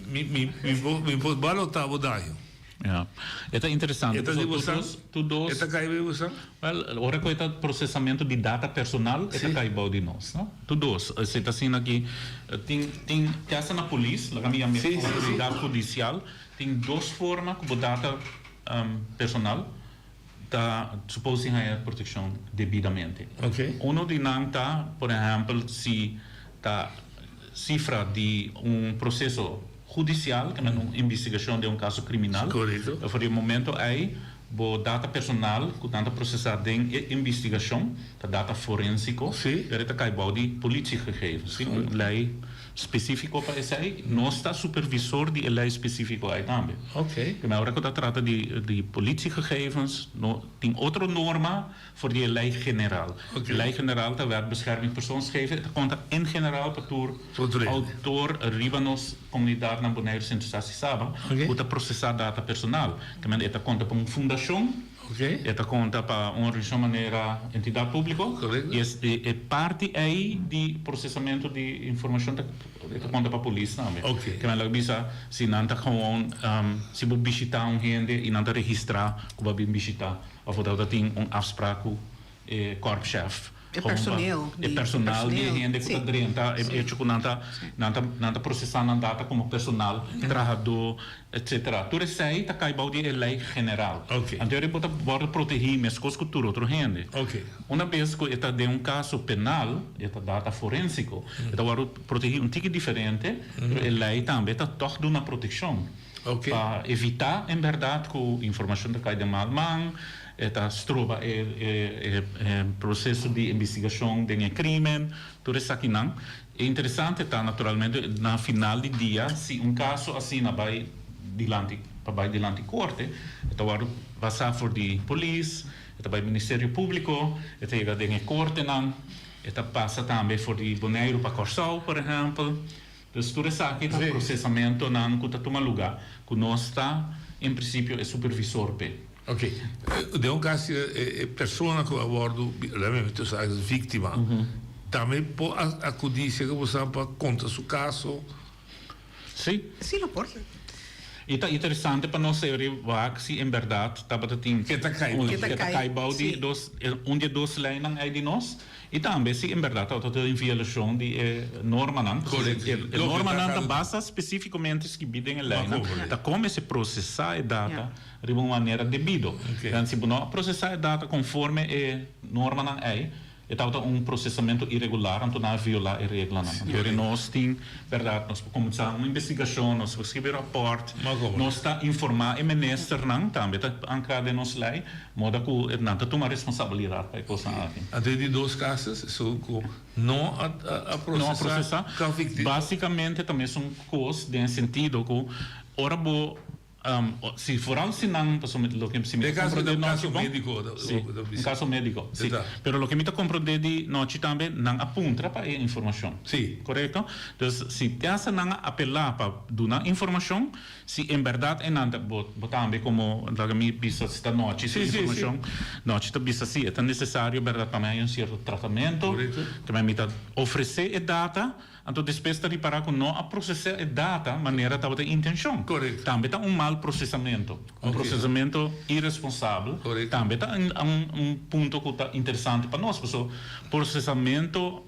Mi mi mi por mi por balotá bo daño. Ja. E ta interesante. E ta di bo san? Tur dos. E ta kai bo san? Wel, ora ku e ta prosesamento di data personal, e ta kai bou di nos, no? Tur dos. Si ta asina ki tin tin te hasta na polis, laga mi yam'é outoridat hudisial, tin dos forma ku bo data personal ta supos di haña protekshon debidamente. Uno di nan ta, por ehèmpel, si ta sifra di un proseso hudisial, ke men un investigashon den un kaso kriminal, for di e momento ei bo data personal ku nan ta prosesá den e investigashon ta data forensiko, pero e ta kai bou di politiegegevens. Tin un lei Spesífiko pa esei, nos ta supervisor di e lei spesífiko ei tambe. Promé ora ku ta trata di di politiegegevens, no tin otro norma for di e lei general. E lei general ta Wet Bescherming Persoonsgegevens, e ta konta en general pa tur outor riba nos komunidat na Boneiru, Sint Eustatius i Saba ku ta prosesá data personal. E ta konta pa un fundashon. E ta konta pa un organisashon manera entidat públiko i e parti ei di prosesamentu di informashon ta e ta konta pa polis tambe. Ke men lo bisa si nan ta gewoon si bo bishitá un hende i nan ta registrá ku bo a bin bishitá òf bo tabata tin un afsprak ku e korpschef. E personeel. E personal di e hende ku ta drenta, e hecho ku nan ta nan ta nan ta prosesá nan data komo personal, trahadó, etsetera. Tur esei ta kai bou di e lei general. Anto ora bo ta wòrdu protegí meskos ku tur otro hende. Una bes ku e ta den un kaso penal, e ta data forénsiko, e ta wòrdu protegí un tiki diferente, pero e lei tambe ta tòg duna protekshon. Pa evitá en bèrdat ku informashon ta kai den mal man, e ta stroba e proseso di investigashon den e krímen, tur esakinan. E interesante ta naturalmente na final di dia si un kaso asina bai dilanti. pa bai dilanti korte, e ta wòrdu pasá for di polis, e ta bai Ministerio Públiko, e ta yega den e kortenan, e ta pasa tambe for di Boneiru pa Kòrsou, por ehèmpel. Dus tur esaki ta prosesamentonan ku ta tuma lugá, ku nos ta en prinsipio e supervisor p'e. Ok. Den un kas e persona ku a wòrdu, realmente ta víktima, tambe por akudí serka bo sa pa konta su kaso? Sí. Sí lo por. I ta interesante pa nos seri wak si en berdad tabata tin Ke ta kai un ke ta kai bou di dos un di e dos leinan ei di nos i tambe si en berdad tabata tin violashon di e normanan pasobra e normanan ta basa spesifikamente skibí den e leinan ta kon mester prosesá e data riba un manera debido. Dan si bo no a prosesá e data konforme e normanan ei E tabata un prosesamentu iregular, anto nan a violá e reglanan. Anto eri nos tin, bèrdat, nos por kuminsá un investigashon, nos por skibi rapòrt, nos ta informá e ministernan, tambe ta ankrá den nos lei, moda ku nan ta tuma responsabilidat pa e kosnan aki. Anto e di dos kasos, esun ku no a prosesá, Básikamente ta mesun kos den e sentido ku ora bo Si, vooral si nan, pasobra mi loke si mi ta komprondé nochi bon. Si, un kaso médiko, si. Pero loke mi ta komprondé di nochi tambe, nan a puntra pa e informashon. Si. Korekto? Dus si te hasta nan a apelá pa duna informashon, si en bèrdat e nan ta, bo bo tambe komo, laga mi bisa si ta nochi su informashon, nochi ta bisa si e ta nesesario bèrdat pa mi haña un sierto tratamentu, tambe mi ta ofresé e data. Anto despues ta ripará ku no a prosesá e data manera tabata e intenshon. Tambe ta un mal prosesamentu. Un prosesamentu iresponsabel. Tambe ta un punto ku ta interesante pa nos. Pasobra prosesamentu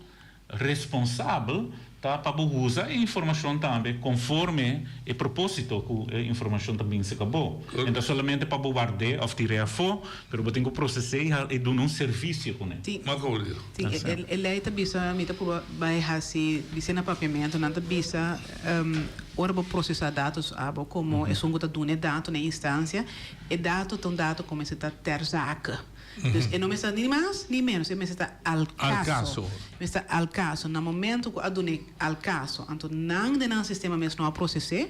responsabel ta pa bo usa e informashon tambe konforme e propósito ku e informashon ta binse ka bo. E ta solamente pa bo ward'é òf tir'é afó, pero bo tin ku proses'é i duna un servisio kuné. Sí, e lei ta bisa, mi ta purba bai hasi bis'é na papiamentu, nan ta bisa ora bo prosesá datos abo komo esun ku ta duna e dato na e instansia, e dato ta un dato ku mester ta ter zake. Dus e no mester ta ni mas ni ménos, e mester ta al kaso. Mester ta al kaso. Na momento ku a dun'é al kaso, anto nan den nan sistema mes no a proses'é,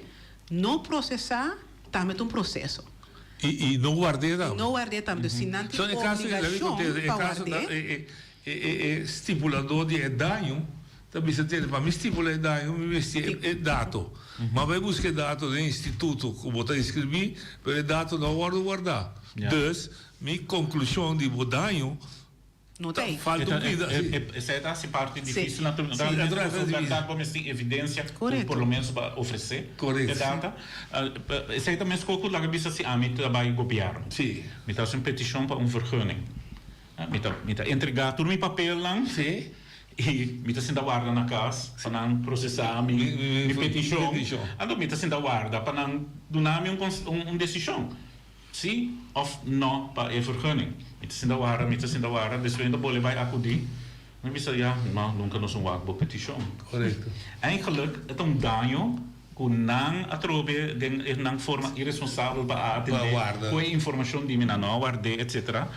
no prosesá tambe ta un proseso. I no ward'é tambe. I no ward'é tambe. Dus si nan tin obligashon pa ward'é. E e stipuladó di e daño ta bisa tende, pa mi stipula e daño mi mester e dato. Ma bai buska e dato den instituto ku bo ta inskribí, pero e dato no a wòrdu wardá. Dus mi konklushon di bo daño No ta ei. Falta un pida, si. Esei ta hasi parti difícil naturalmente pasobra bèrdat bo mester tin evidensia ku por lo menos bo a ofresé e data. Esei ta meskos ku laga bisa si ami ta bai gobièrnu. Mi ta hasi un petishon pa un vergunning. Mi ta mi ta entregá tur mi papelnan i mi ta sinta warda na kas pa nan prosesá mi mi petishon. Anto mi ta sinta warda pa nan duna mi un un desishon. Sí òf nò pa e vergunning. Mi ta sinta warda, mi ta sinta warda, despues mi ta bolbe bai akudí. Mi bisa, ya, no, nunka nos un wak bo petishon. Korekto. Eigenlijk e ta un daño ku nan a trobe den e nan forma iresponsabel pa a atendé ku e informashon di mi, nan no a ward'é, etsetera.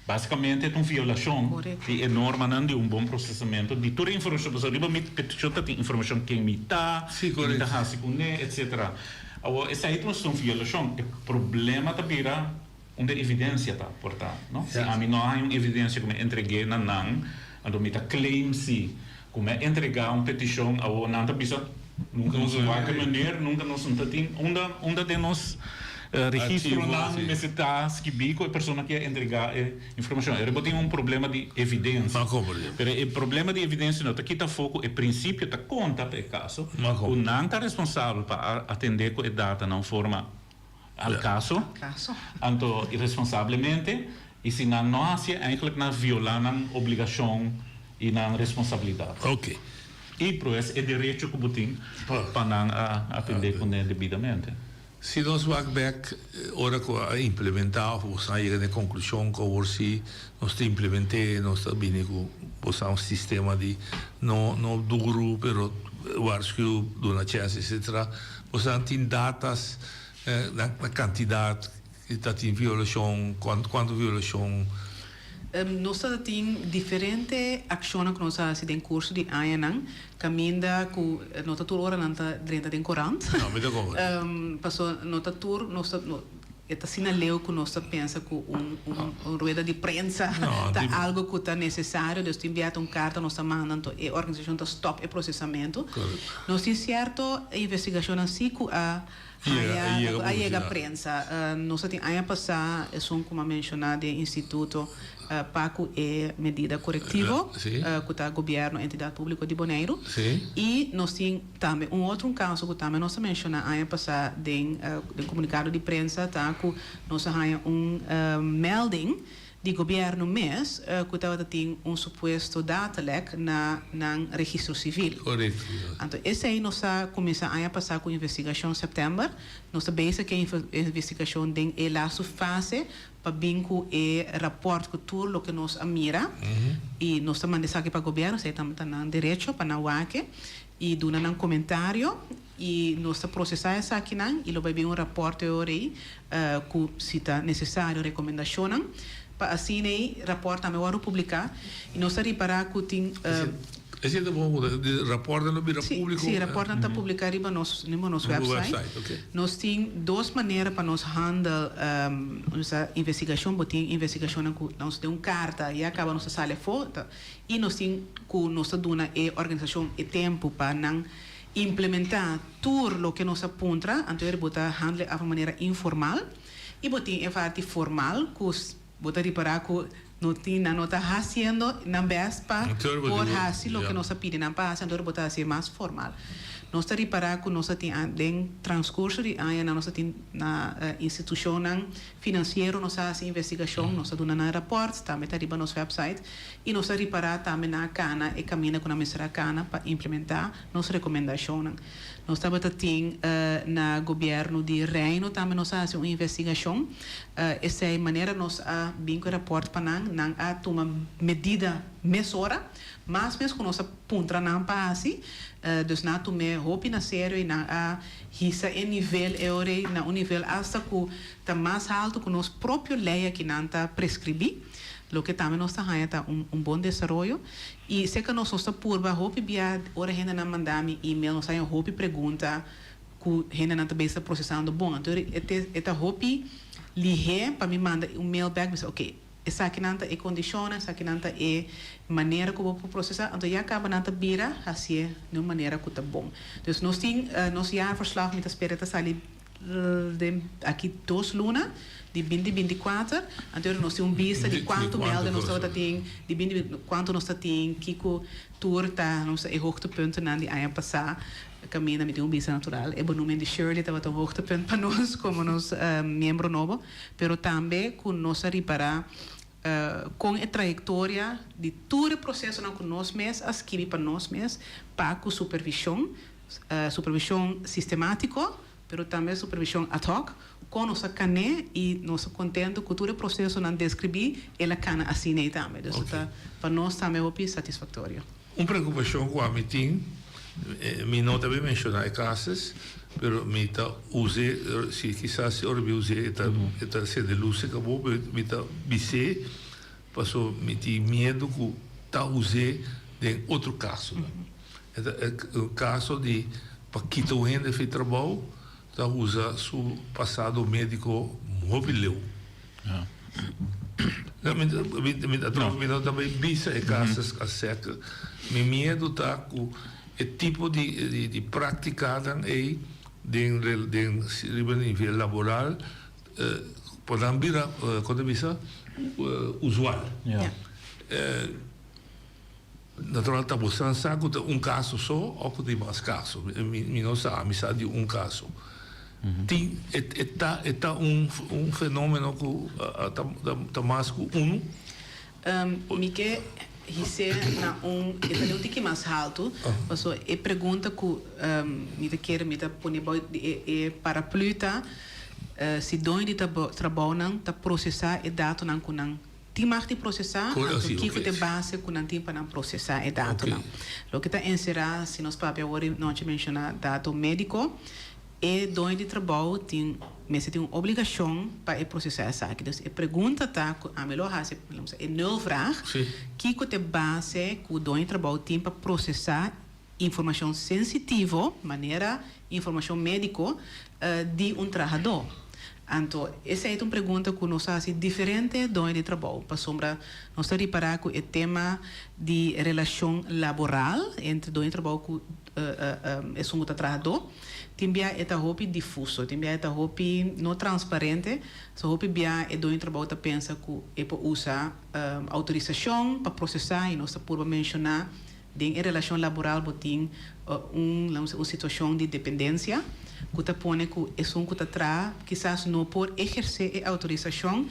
Básikamente e ta un violashon di e normanan di un bon prosesamentu di tur e informashon, pasobra riba mi petishon ta tin informashon ken mi ta, ken mi ta hasi kuné, etsetera. Awor, esei ta un violashon. E problema ta bira unda e evidensia ta, por ta, no? Si ami no a haña un evidensia ku mi a entreg'é na nan, anto mi ta claim si ku mi a entregá un petishon, awor nan ta bisa, nunka nos wak e meneer, nunka nos no ta tin, unda, unda den nos registronan mester ta skibí ku e persona ki a entregá e informashon. Ora bo tin un problema di evidensia. Pero e problema di evidensia no ta kita afó ku e prinsipio ta konta pa e kaso, ku nan ta responsabel pa atendé ku e data na un forma al kaso, anto iresponsablemente, i si nan no hasi e eigenlijk nan violá nan obligashon i nan responsabilidat. I pues e derecho ku bo tin pa nan a atendé kuné debidamente. Si nos wak bek ora ku a implementá òf boso a yega na e konklushon ku awor si nos ta implement'é, nos ta bini ku boso un sistema di no no duru pero waarschuw, duna chèns etcetera. Boso tin datas na kantidat ta tin violashon, kuantu violashon? Nos ta tin diferente akshonnan ku nos a hasi den kurso di añanan kaminda ku no ta tur ora nan ta drenta den korant. No, mi ta komprende. Paso no ta tur nos ta e ta asina leu ku nos ta pensa ku un un rueda di prensa ta algu ku ta nesesario. Dus tin bia ta un karta nos ta manda anto e organisashon ta stòp e prosesamentu. Nos tin sierto investigashonnan si ku a Haya a yega prensa. Nos a tin aña pasá esun ku mi a menshoná den instituto pa ku e medida korektivo ku ta gobièrnu Entidat Públiko di Boneiru. I nos tin tambe un otro un kaso ku tambe nos a menshoná aña pasá den den komunikado di prensa ta ku nos a haña un melding di gobièrnu mes ku tabata tin un supuesto datalek na nan registro sivil. Anto esei nos a kuminsá aña pasá ku investigashon sèptèmber. Nos ta bezig ku e investigashon den e lastu fase pa bin ku e rapòrt ku tur loke nos a mira i nos ta manda esaki pa gobièrnu, esei ta nan derecho pa nan wak i duna nan komentario. I nos ta prosesá esakinan i lo bai bin un rapòrt e ora ei ku si ta nesesario rekomendashonnan pa asina ei rapòrt tambe wòrdu publiká i nos ta ripará ku tin Esei ta bon ku e rapòrtnan lo bira públiko? Sí, rapòrtnan ta publiká riba nos riba nos wèpsait. Nos tin dos manera pa nos handel investigashon. Bo tin investigashonnan ku nos den un karta ya kaba nos ta sali afó i nos tin ku nos ta duna e organisashon e tempu pa nan Implementá tur loke nos a puntra, anto eri bo ta handle af un manera informal i bo tin e parti formal ku bo ta ripará ku no tin nan no ta hasiendo nan bèst pa por hasi loke nos a pidi nan pa hasi, anto eri bo ta hasié mas formal. Nos ta ripará ku nos a tin den transkurso di añanan nos a tin na institushonnan finansiero nos a hasi investigashon, nos a duna nan rapòrt, tambe ta riba nos wèpsait i nos a ripará tambe nan a kana e kaminda ku nan mester a kana pa implementá nos rekomendashonnan. Nos tabata tin na gobièrnu di Reino tambe nos a hasi un investigashon. Esei manera nos a bin ku e rapòrt pa nan, nan a tuma medida mesora, mas mes ku nos a puntra nan pa hasi. Dus nan a tum'é hopi na serio i nan a hisa e nivel e ora ei na un nivel asta ku ta mas haltu ku nos propio lei aki nan ta preskribí. Loke tambe nos ta haña ta un bon desaroyo. I serka nos nos ta purba hopi bia ora hendenan manda mi email nos haña hopi pregunta ku hendenan ta bes ta prosesando bon. Anto e ta hopi lihé pa mi manda un mail bek bisa oke esakinan ta e kondishonnan, esakinan ta e manera ku bo por prosesá. Anto ya kaba nan ta bira hasié di un manera ku ta bon. Dus nos tin nos jaarverslag mi ta spera ta sali Den aki dos luna, di binti binti kuater, anto nos tin un bista di kuantu mèlden nos tabata tin, di binti binti kuantu nos ta tin, kiko tur ta nos e hoogtepuntennan di aña pasá. Kaminda mi tin un bista natural. E benoeming di Shirley tabata un hoogtepunt pa nos komo nos miembro nobo, pero tambe ku nos a ripará kon e trayektoria di tur e prosesonan ku nos mes a skibi pa nos mes pa ku supervishon Supervishon sistemátiko, pero tambe supervishon ad hoc, kon nos a kan'é i nos ta kontentu ku tur e prosesonan deskribí el a kana asina ei tambe. Dus ta pa nos tambe hopi satisfaktorio. Un preokupashon ku ami tin, mi no ta bin menshoná e kases, pero mi ta us'é, si kisas si ora mi us'é e ta e ta sende lus e kabo, pero mi ta bis'é paso mi tin miedu ku ta us'é den otro kasonan. E ta e kaso di pa kita un hende fi trabou ta usa su pasado mediko hopi leu. Mi no ta bay bisa e kaso a sek. Mi miedu ta ku e tipo di praktikanan ei den riba nivel laboral por nan bira kon ta bisa usual. Natural ta bo san sa ku ta un kaso so òf ku tin mas kaso. Mi no sa, mi sa di un kaso. Tin, e ta e ta un un fenómeno ku ta ta mas ku unu? Mi ke his'é na un, e ta den un tiki mas haltu, paso e pregunta ku mi ta kere mi ta pone bou di e e paraplu ta si doño di trabounan ta prosesá e datonan ku nan Tin mag di prosesá, anto kiko ta e base ku nan tin pa nan prosesá e datonan? Loke ta enserá, si nos papia awor di nochi menshoná dato médiko, E doño di trabou tin mester tin un obligashon pa e prosesá esaki. Dus e pregunta ta ku ami lo hasi, laat e nulvraag, kiko ta e base ku doño di trabou tin pa prosesá informashon sensitivo, manera informashon médiko, di un trahadó? Anto esei ta un pregunta ku nos a hasi diferente doño di trabou, pasobra nos ta ripará ku e tema di relashon laboral entre doño di trabou ku esun ku ta trahadó, tin bia e ta hopi difuso, tin bia e ta hopi no transparente, so hopi bia e doño di trabou ta pensa ku e por usa outorisashon pa prosesá i nos ta purba menshoná den e relashon laboral bo tin un, laat un situashon di dependensia ku ta pone ku esun ku ta traha kisas no por ehersé e outorisashon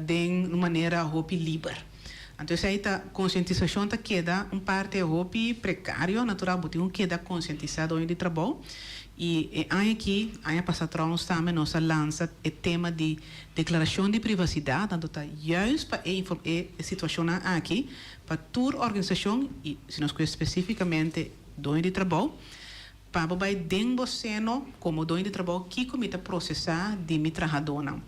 den un manera hopi liber. Anto esei ta konsientisashon ta keda un parte hopi prekario, natural bo tin ku keda konsientisá doño di trabou. I e aña aki, aña pasá trouwens tambe nos a lansa e tema di deklarashon di privasidat, anto ta juist pa e e situashonnan aki pa tur organisashon i si nos kohe spesífikamente doño di trabou, pa bo bai den bo seno komo doño di trabou kiko mi ta prosesá di mi trahadónan.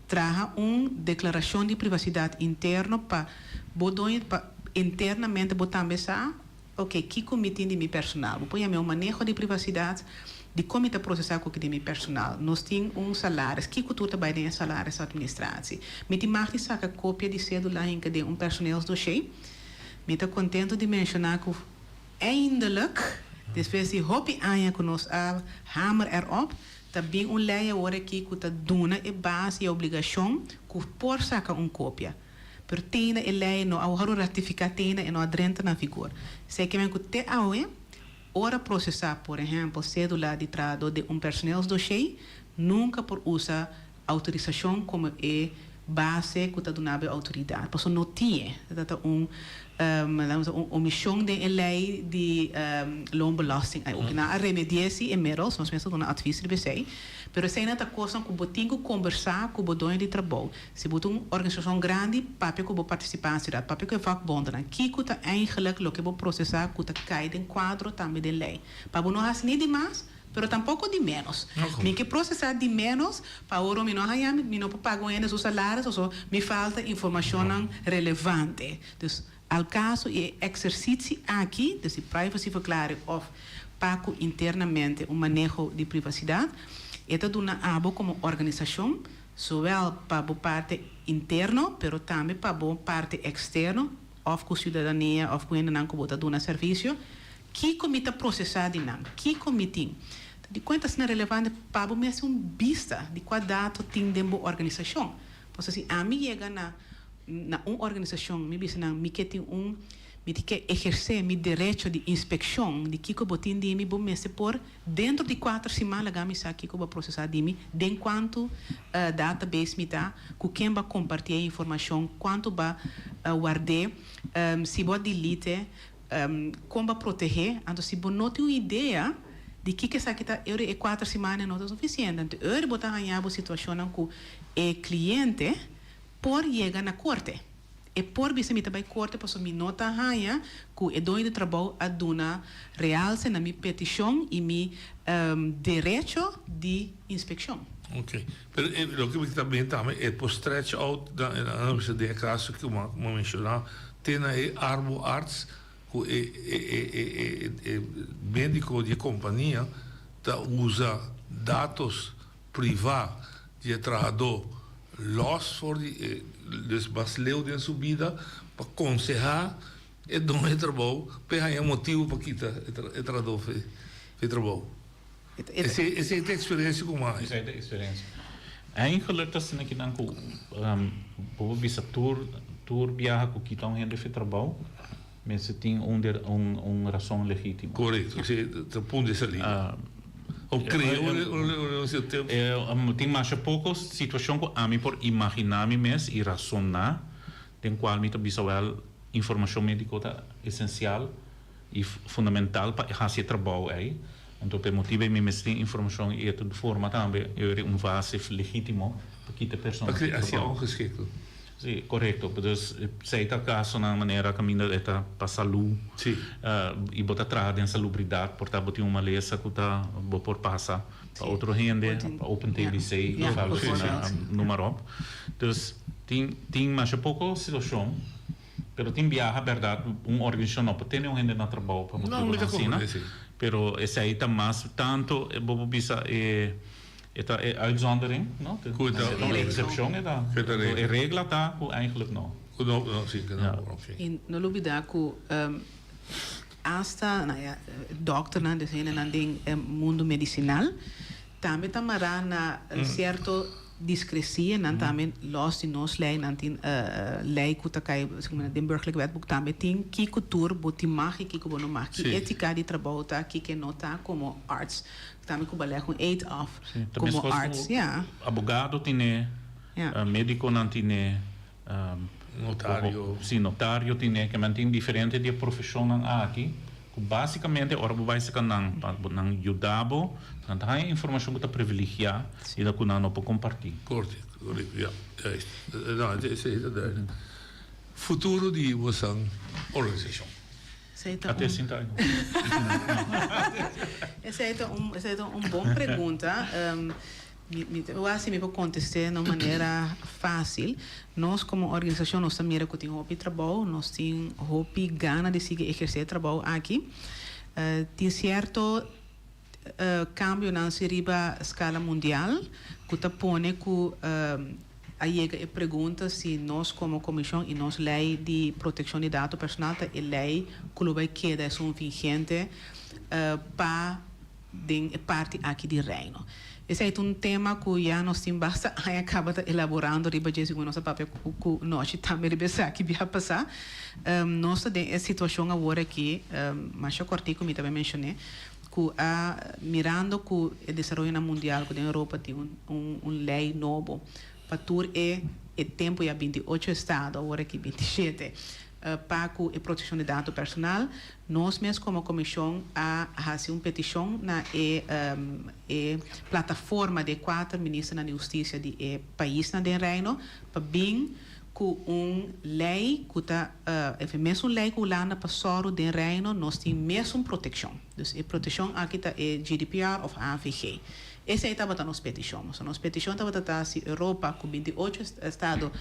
Traha un deklarashon di privasidat interno pa bo doño pa internamente bo tambe sa, ok, kiko mi tin di mi personal. Bo por yam'é un maneho di privasidat di kon mi ta prosesá koki di mi personal. Nos tin un salaris, kiko tur ta bai den e salaris administratie? Mi tin mag di saka kopia di sédula hinka den un personeelsdossier? Mi ta kontentu di menshoná ku eindelijk, despues di hopi aña ku nos a hamer erop, Ta bin un lei awor aki ku ta duna e base i e obligashon ku por saka un kopia. Pero teinda e lei no a wòrdu ratifiká, teinda e no a drenta na vigor. Esei ke men ku te awe, ora prosesá por ehèmpel sédula di trahadó den un personeelsdossier, nunka por usa outorisashon komo e base ku ta duna bo e outoridat. Pasobra no tin e. Ta ta un laten we un omishon den e lei di loonbelasting. Ai oke nan a remedi'é si inmiddels, nos mes a duna advies riba esei. Pero eseinan ta kosnan ku bo tin ku kombersá ku bo doño di trabou. Si bo ta un organisashon grandi, papia ku bo partisipantenan, papia ku e vakbondennan. Kiko ta eigenlijk loke bo prosesá ku ta kai den kuadro tambe den lei. Pa bo no hasi ni di mas, Pero tampoco di menos. Mi ke procesa di menos pa oro mi no haña mi no por paga un hende su salaris oso mi falta informacionnan relevante. Dus al caso y e exercitie aki, dus di privacyverklaring of pa cu internamente un maneho di privacidad, e ta duna abo como organisacion, zowel pa bo parte interno pero tambe pa bo parte externo of cu ciudadania of cu hendenan cu bo ta duna servicio, Kiko mi ta prosesá di nan? Kiko mi tin? Ta di kuenta asina relevante pa bo mester un bista di kua dato tin den bo organisashon. Pasobra si ami yega na na un organisashon mi bisa nan mi ke tin un mi tin ke ehersé mi derecho di inspekshon di kiko bo tin di mi bo mester por dentro di kuater siman laga mi sa kiko bo a prosesá di mi den kuantu database mi ta ku ken bo a kompartí e informashon kuantu bo a ward'é si bo a delete Kon bo a protehé? Anto si bo no tin un idea di kiko esaki ta, e ora e kuater simannan no ta sufisiente. Anto e ora bo ta haña bo situashonnan ku e kliente por yega na korte. E por bisa mi ta bai korte pasobra mi no ta haña ku e doño di trabou a duna realse na mi petishon i mi derecho di inspekshon. Ok. Pero loke mi ta bini tambe e por stretch out na bisa den e kaso ku bo a menshoná Te na e arbo-arts ku e e médiko di e kompania ta usa datos privá di e trahadó lòs for di e dus mas leu den su bida pa konsehá e doño di trabou pa e haña motibu pa kita e trahadó for e trabou. Esei ta eksperensia ku mas. Esei ta eksperensia. Eigenlijk ta asina kinan ku bo por bisa tur tur biaha ku kita un hende fi trabou mester tin un un rason legítimo. Korekto, esei ta punto di salida. O krea un Tin masha poko situashon ku ami por imaginá mi mes i rasoná den kual mi ta bisa wèl informashon médiko ta esensial. I fundamental pa e hasi e trabou ei. Anto pa e motibu ei mi mester tin informashon i e ta forma tambe un base legítimo pa kita e persona di trabou. Hasi ongeschikto. Si, korekto. Dus esei ta kasonan manera kaminda e ta pa salú i bo ta traha den salubridat por ta bo tin un malesa ku ta bo por pasa. Pa otro hende, pa Open TBC, noem maar op. Dus tin tin masha poko situashon, pero tin biaha bèrdat un organisashon no por tene un hende na trabou pa motibu asina, pero esei ta mas tantu bo por bisa e e ta e uitzondering, no? Ku ta un eksepshon e ta. E regla ta ku eigenlijk no. Ku no, no, si, ku no, oké. I no lubidá ku Asta, nou ja, dokternan, dus hendenan den e mundu medisinal, tambe ta mará na sierto diskresia. Nan tambe lòs di nos lei, nan tin lei ku ta kai den Burgerlijk Wetboek tambe tin kiko tur bo tin mag i kiko bo no mag. Ki étika di trabou ta, kiko no ta komo arts. Tambe ku bo a lèg un eed af komo arts, ja. Abogado tine, médikonan tine. Notario. Sí, notario tin e, ke men tin diferente di e profeshonnan aki, ku básikamente ora bo bai saka nan pa nan yuda bo, nan ta haña informashon ku ta privilegiá i ta ku nan no por kompartí. Korte, korekto, ya. Juist. No, esei ta duidelijk. Futuro di bosan organisashon. Esei ta Ate un sinta ahi. Esei ta un, esei ta un bon pregunta. Mi mi ta wak si mi por kontest'é na un manera fásil. Nos komo organisashon nos ta mira ku tin hopi trabou, nos tin hopi gana di sigui ehersé e trabou aki. Tin sierto kambionan si riba skala mundial ku ta pone ku a yega e pregunta si nos komo komishon i nos lei di protekshon di dato personal ta e lei ku lo bai keda esun vigente pa den e parti aki di Reino. Esei ta un tema ku ya nos tin basta aña kaba ta elaborando riba dje, segun nos a papia ku Nochi tambe riba esaki bia pasá. Nos ta den e situashon awor aki, masha kòrtiku mi ta bai menshoné, ku a mirando ku e desaroyonan mundial ku den Europa tin un lei nobo pa tur e e tempu ya 28 estado, awor aki 27, pa ku e protekshon di dato personal. Nos mes komo komishon a hasi un petishon na e e plataforma di e kuater ministernan di hustisia di e paisnan den Reino pa bin ku un lei ku ta e mesun lei ku Hulanda pa sòru den Reino nos tin mesun protekshon. Dus e protekshon aki ta e GDPR òf AVG. Esei tabata nos petishon. So nos petishon tabata ta si Europa ku 28 estado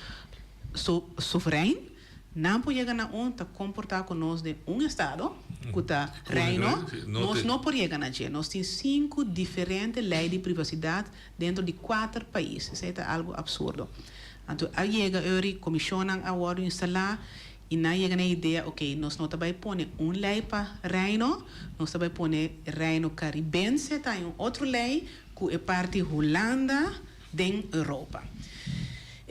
soverein Nan por yega na un ta komportá ku nos den un estado, ku ta Reino, nos no por yega na dje. Nos tin sinku diferente lei di privasidat dentro di kuater pais. Esei ta algu absurdo. Anto a yega eur komishonnan a wòrdu instalá i nan yega na e idea, oke, nos no ta bai pone un lei pa Reino, nos ta bai pone Reino Karibense ta un otro lei ku e parti Hulanda den Europa.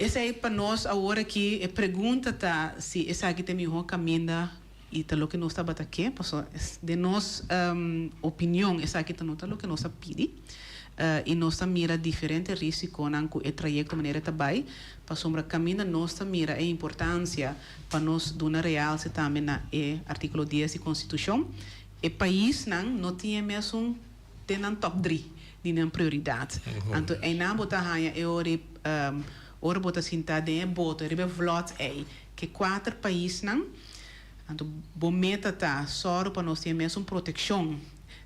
Esei pa nos awor aki e pregunta ta si esaki ta e mihó kaminda i ta loke nos tabata ke, pasobra den nos opinion esaki ta no ta loke nos a pidi i nos ta mira diferente risikonan ku e trayekto manera e ta bai, pasobra kaminda nos ta mira e importansia pa nos duna realse tambe na e artíkulo dies di konstitushon, e paisnan no tin e mesun den nan top dri di nan prioridat. Anto einan bo ta haña e ora ora bo ta sinta den e boto riba e vlot ei ke kuater paisnan, anto bo meta ta sòru pa nos tin e mesun protekshon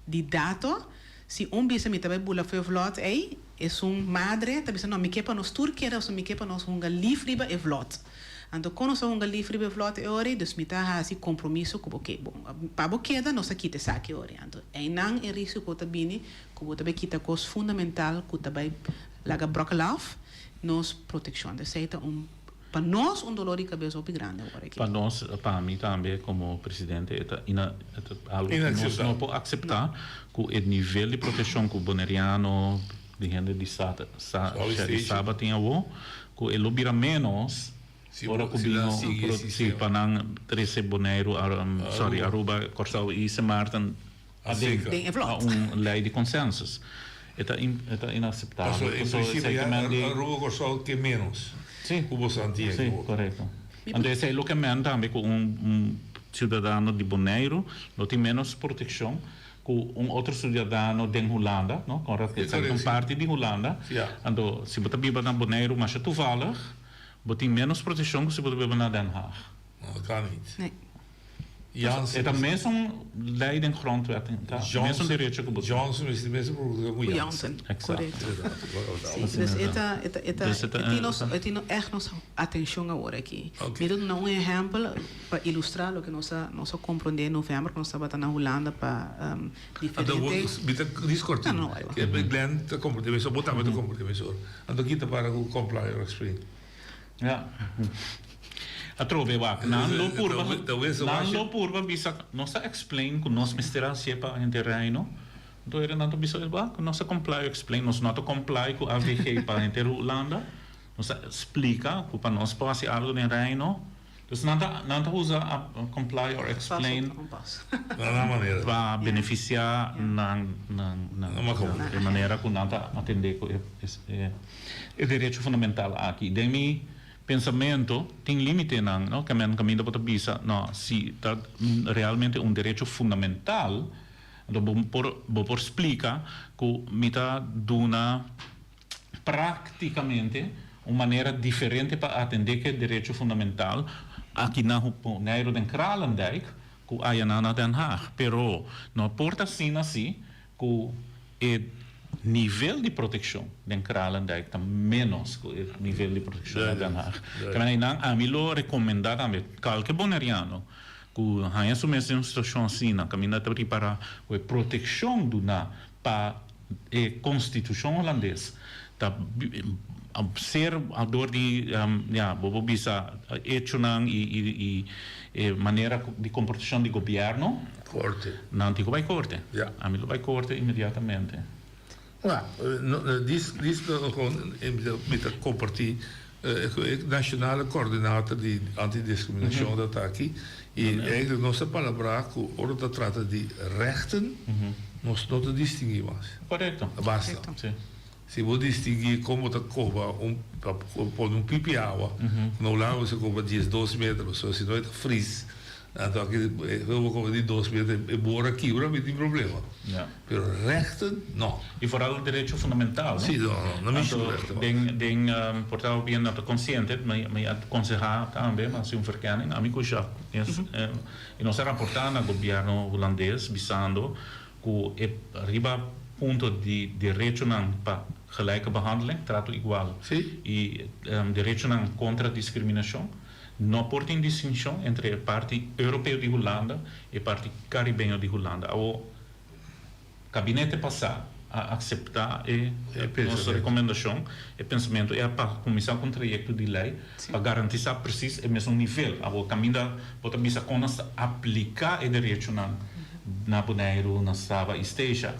di dato. Si un bisa mi ta bai bula for e vlot ei, esun madre ta bisa no mi ke pa nos tur keda pasobra mi ke pa nos hunga lif riba e vlot. Anto kon nos a hunga lif riba e vlot e ora ei, dus mi ta hasi kompromiso ku bo ke. Bon, pa bo keda nos a kita esaki e ora ei. Anto einan e risiko ta bini ku bo ta bai kita kos fundamental ku ta bai laga brokkel af nos protekshon. Esei ta un, pa nos un dolor di kabes hopi grandi awor aki. Pa nos, pa mi tambe komo presidente e ta ina, e ta algu ku nos no por akseptá ku e nivel di protekshon ku boneriano, di hende di sa, sa, Saba tin awor. Ku e lo bira ménos ora ku bino si pa nan trese Boneiru, sorry, Aruba, Kòrsou i Sint Maarten aden pa un lei di konsensus. E ta e ta inaseptabel. Pasobra en prinsipio ya Aruba, Kòrsou ke ménos ku boso antia Si, korekto. Anto esei loke men tambe ku un siudadano di Boneiru lo tin ménos protekshon Ku un otro siudadano den Hulanda, no? Konrad ke esaki ta un parti di Hulanda. Anto, si bo ta biba na Boneiru masha toevallig, bo tin ménos protekshon ku si bo ta biba na Den Haag. No, dat kan niet. Nee. Jansen. E ta mesun ley den grondwet, ta mesun derecho cu bo tin. Johnson mester mesun produccion cu Jansen. Exacto. Sí, dus e ta, e ta, e ta, e tin nos, e tin echt nos atencion awor aki. Mi ta duna un ehempel pa ilustra loke nos a, nos a comprende november cu nos tabata na Hulanda pa diferente. Mi ta discorti. Glenn ta comprende mesor, bo tambe ta comprende mesor. Anto kita para cu comply or explain? Ja. Atrobe wak, nan lo purba, nan lo purba bisa, nos a explain ku nos mester a hasié pa henter Reino, anto heren nan ta bisa, wak, nos a comply o explain, nos no ta comply ku AVG pa henter Hulanda, nos a splika ku pa nos por hasi algu den Reino, dus nan ta, nan ta usa comply or explain pa benefisiá nan, nan, nan, e manera ku nan ta atendé ku e. E derecho fundamental aki, den mi pensamento, tin limitenan, no? Kamen kaminda bo ta bisa, no, si ta realmente un derecho fundamental, anto bo por, bo por splika ku mi ta duna praktikamente un manera diferente pa atendé ku e derecho fundamental aki na Boneiru den Kralendijk ku ayanan na Den Haag. Pero no por ta asina si ku e nivel di protekshon den Kralendijk ta ménos ku e nivel di protekshon na Den Haag. Kende einan ami lo rekomendá tambe kalke boneriano ku haña su mes den un situashon asina kaminda ta ripará ku e protekshon duná pa e konstitushon hulandes ta ser dor di ya bo por bisa echonan i e manera di komportashon di gobièrnu. Korte. Nan tin ku bai korte. Ja. Ami lo bai korte inmediatamente. Ja, dis dis gewoon mi ta kompartí ku e nationale coördinator di antidiskriminashon dat aki i eigenlijk nos ta palabrá ku ora ta trata di rechten nos no ta distinguí mas. Korekto. Basta. Si. Si bo distinguí kon bo ta koba un pa pone un pipi awa na un lado bo ta koba diesdos meter pasobra si no e ta fris. Anto aki e bo koba di dos meter e bor a kibra mi tin problema. Pero rechten no. I foral derecho fundamental no. Si no no no mi shu rechten. Den den por ta bien no ta konsiente mi mi a konsehá tambe mi a hasi un verkenning ami ku Jacques i nos a raportá na gobierno hulandes bisando ku e riba punto di derechonan pa gelijke behandeling, trato igual, i derechonan kontra diskriminashon. No por tin distinshon entre e parti europeo di Hulanda i e parti karibeño di Hulanda. Awor, kabinete pasá a akseptá e nos rekomendashon, e pensamentu ei pa kuminsá ku un trayekto di lei pa garantisá presis e mesun nivel. Awor, kaminda bo ta bisa kon nos ta apliká e derechonan na Boneiru, na Saba i Statia.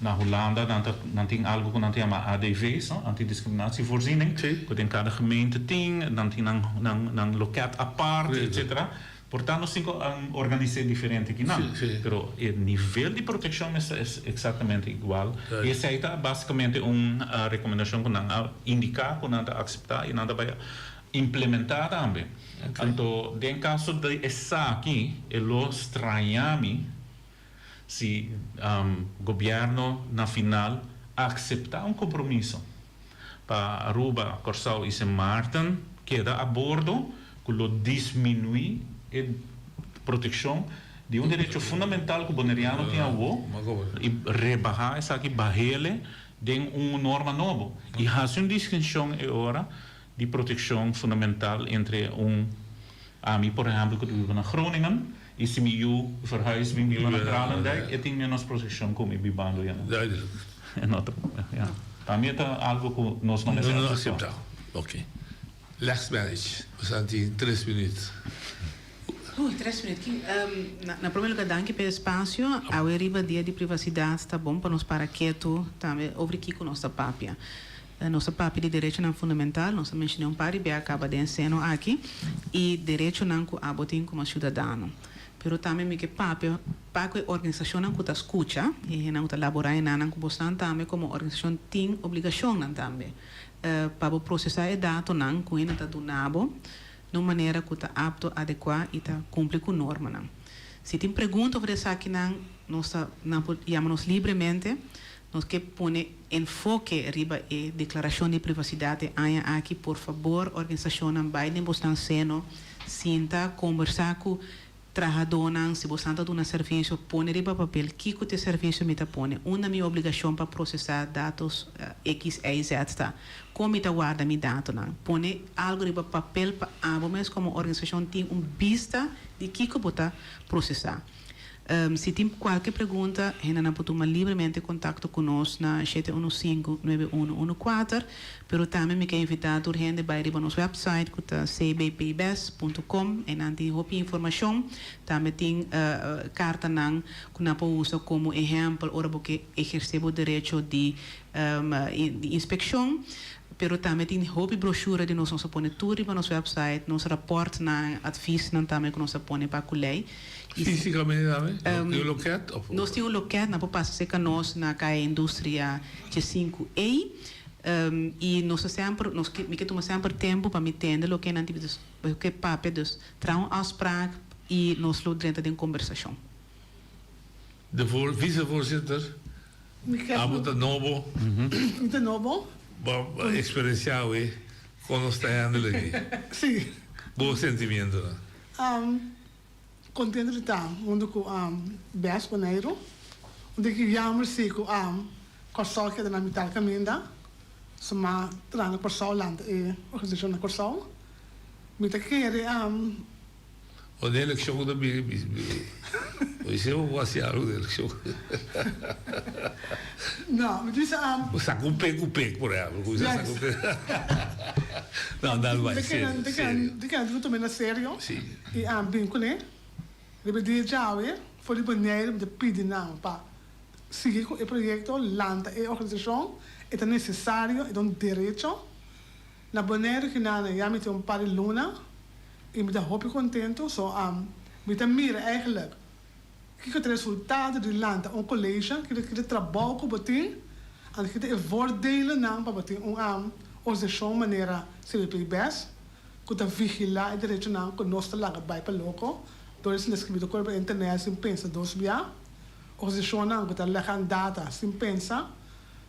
Na Hulanda nan ta nan tin algo ku nan ta yama ADV's, no, antidiskriminatievoorziening, ku den kada gemeente tin, nan tin nan nan nan loket apart, etcetera. Por tanto nos tin ku organis'é diferente ki nan. Pero e nivel di protekshon mester es eksaktamente igual. I esei ta basikamente un rekomendashon ku nan a indiká ku nan ta akseptá i nan ta bai implementá tambe. Anto den kaso di esaki e lo straña mi. Si gobierno na final acepta un compromiso pa Aruba, Corsou y Sint Maarten keda a bordo cu lo disminui e proteccion di un derecho fundamental cu Boneriano tin awo y rebaha esaki bahele den un norma nobo y haci un distincion e ora di proteccion fundamental entre un ami por ehempel cu ta biba na Groningen y si mi yu verhuis bin biba na Kralendijk e tin menos proteccion cu mi bibando ya na Duidelijk. En otro ja. Pa mi e ta algo cu nos no mester No acepta. Ok. Last manage. Nos a tin tres minuut. Uy, tres minuut. Ki, na, na prome lugar danki pa e espacio. Awe riba dia di privacidad ta bon pa nos para ketu tambe over kico nos ta papia. Nos ta papia di derechonan fundamental, nos a menshoné un par di bia kaba den seno aki, i derechonan ku abo tin komo siudadano. Pero tambe mi ke papia pa ku e organisashonnan ku ta skucha, e hendenan ku ta laborá e nannan ku bosnan tambe komo organisashon tin obligashonnan tambe pa bo prosesá e datonan ku hende ta duna bo na un manera ku ta apto, adekuá i ta kumpli ku normanan. Si tin pregunta over esakinan, nos ta nan por yama nos libremente. Nos ke pone enfoke riba e Deklarashon di Privasidat e aña aki. Por fabor, organisashonnan bai den bosnan seno, sinta, kombersá ku Trahadónan, si bosan ta duna servisio, pone riba papel kiko ta e servisio mi ta pone, unda mi obligashon pa prosesá datos X, Y, Z ta, kon mi ta warda mi datonan. Pone algu riba papel pa abo mes komo organisashon tin un bista di kiko bo ta prosesá. Si tin kualke pregunta, hendenan por tuma libremente kontakto ku nos na shete unu sinku, nuebe unu unu kuater. Pero tambe mi ke invitá tur hende bai riba nos wèpsait ku ta cbpbes punto com. Einan tin hopi informashon. Tambe tin kartanan ku nan por usa komo ehèmpel ora bo ke ehersé bo derecho di di inspekshon. Pero tambe tin hopi broshure di nos. Nos a pone tur riba nos wèpsait, nos rapòrtnan, atvisnan tambe ku nos a pone pa ku lei. Físikamente tambe? Tin un loket of? Nos tin un loket, nan por pasa serka nos na Kaya Industria diesinku E. I nos ta semper, nos ke, mi ke tuma semper tempu pa mi tende loke nan tin ke papia, dus traha un afspraak i nos lo drenta den kombersashon. De voor, vicevoorzitter, abo ta nobo. Mi ta nobo. Bo a experiencia awe kon nos ta handle aki. Si. Bo sentimientonan. Contento di ta hunto cu Bes Boneiru. Un tiki jammer si cu Corsou keda na mitar caminda. So ma traha na Corsou lanta e organisacion na Corsou. Mi ta kere. O den eleccion cu ta bini bo dice bo por haci algo den eleccion. No, mi ta bisa. Bo saca un pek cu pek por ehempel. Cuminsa saca un pek. No, dal bai serio, serio. Mi ta kere tuma na serio. Si. I a bin kuné riba e dia djawe for di Boneiru mi ta pidi nan pa sigui ku e proyekto, lanta e organisashon, e ta nesesario, e ta un derecho. Na Boneiru kinana ya mi tin un par di luna i mi ta hopi kontentu, so mi ta mira eigenlijk kiko ta e resultado di lanta un college, kiko ta e trabou ku bo tin, anto kiko ta e voordelennan pa bo tin un organisashon manera CBP bes. ku ta vigilá e derechonan ku nos ta laga bai pa loko dor di sinta skribí ta kore pa internet sin pensa dos bia, organisashonnan ku ta legan data sin pensa.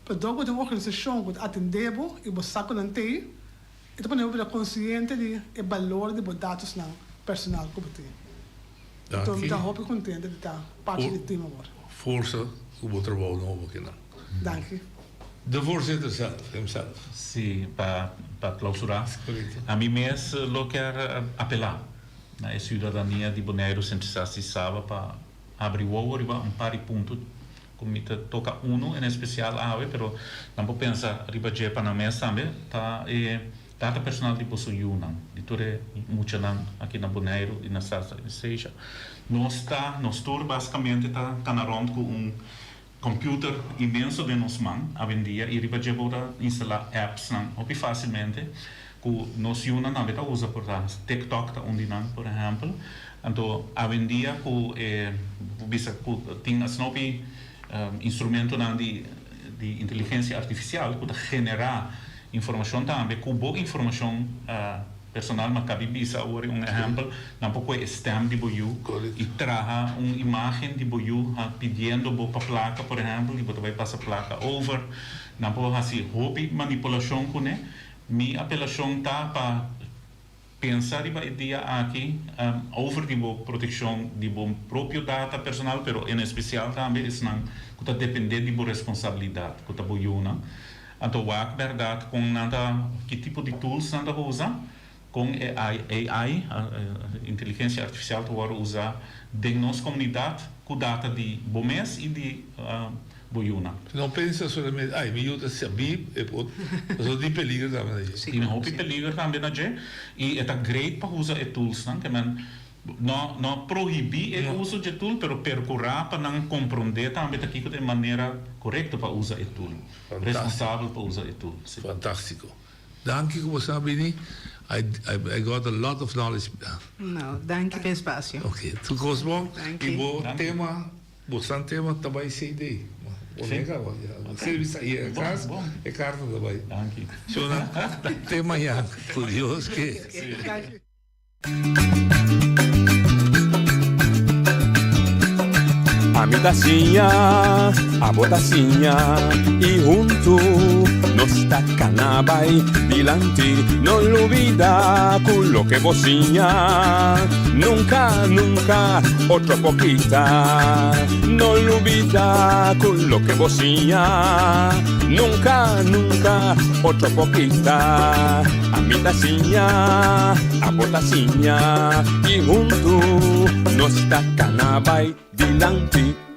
Pero dor ku tin un organisashon ku ta atendé bo i bo sa ku nan t'ei, e ta pone bo bira konsiente di e balor di bo datosnan personal ku bo tin. Enton mi ta hopi kontento di ta parti di tim awor. Forsa ku bo trabou nobo kinan. Danki. De voorzitter zelf, himself. Sí, pa pa clausurá. Ami mes lo kier apelá na e ciudadania di Boneiru, Sint Eustatius i Saba pa habri wowo riba un par di punto ku mi ta toka unu en especial awe, pero nan por pensa riba dje pa nan mes tambe, ta e data personal di boso yunan, di tur e muchanan aki na Boneiru i na Sint Eustatius. Nos ta, nos tur basikamente ta kana rònt ku un Computer inmenso den nos man awendia y riba dje bo ta instala appsnan hopi facilmente cu nos yunan tambe ta usa por ta TikTok ta un di nan por ehempel. Anto awendia cu e bo bisa cu tin asina hopi instrumentonan di di inteligencia artificial cu ta genera informacion tambe cu bo informacion Personal ma kabi bisa awor un ehèmpel, nan por koe e stèm di bo yu i traha un imágen di bo yu pidiendo bo pa plaka por ehèmpel i bo ta bai pasa plaka over. Nan por hasi hopi manipulashon kuné. Mi apelashon ta pa pensa riba e dia aki over di bo protekshon di bo propio data personal pero en espesial tambe esnan ku ta dependé di bo responsabilidat ku ta bo yunan. Anto wak bèrdat kon nan ta, ki tipo di tools nan ta usa, kon e AI, inteligensia artifisial, ta wòrdu usá den nos komunidat ku data di bo mes i di bo yunan. No pensa solamente, ay, mi yu ta sabí, e por, pasobra tin peliger tambe na dje. Tin hopi peliger tambe na dje i e ta great pa usa e toolsnan, ke men No no prohibí e uso dje tool, pero perkurá pa nan komprondé tambe ta kiko ta e manera korekto pa usa e tool. Responsabel pa usa e tool, si. Fantástiko. Danki ku boso a bini. I I got a lot of knowledge. No, danki pa e espasio. Ok, tur kos bon. I bo tema, bosan tema ta bai CD. Bo nega bo. Si bisa yega kas, e karta ta bai. Danki. Shona, te mañana. Ku Dios ke. Danki. Ami. Ami ta siña, abo ta siña i huntu nos ta kana bai dilanti. No lubidá ku loke bo siña nunka, nunka otro por kita. No lubidá ku loke bo siña nunka, nunka otro por kita. Ami ta siña, abo ta siña i huntu nos ta kana bai dilanti.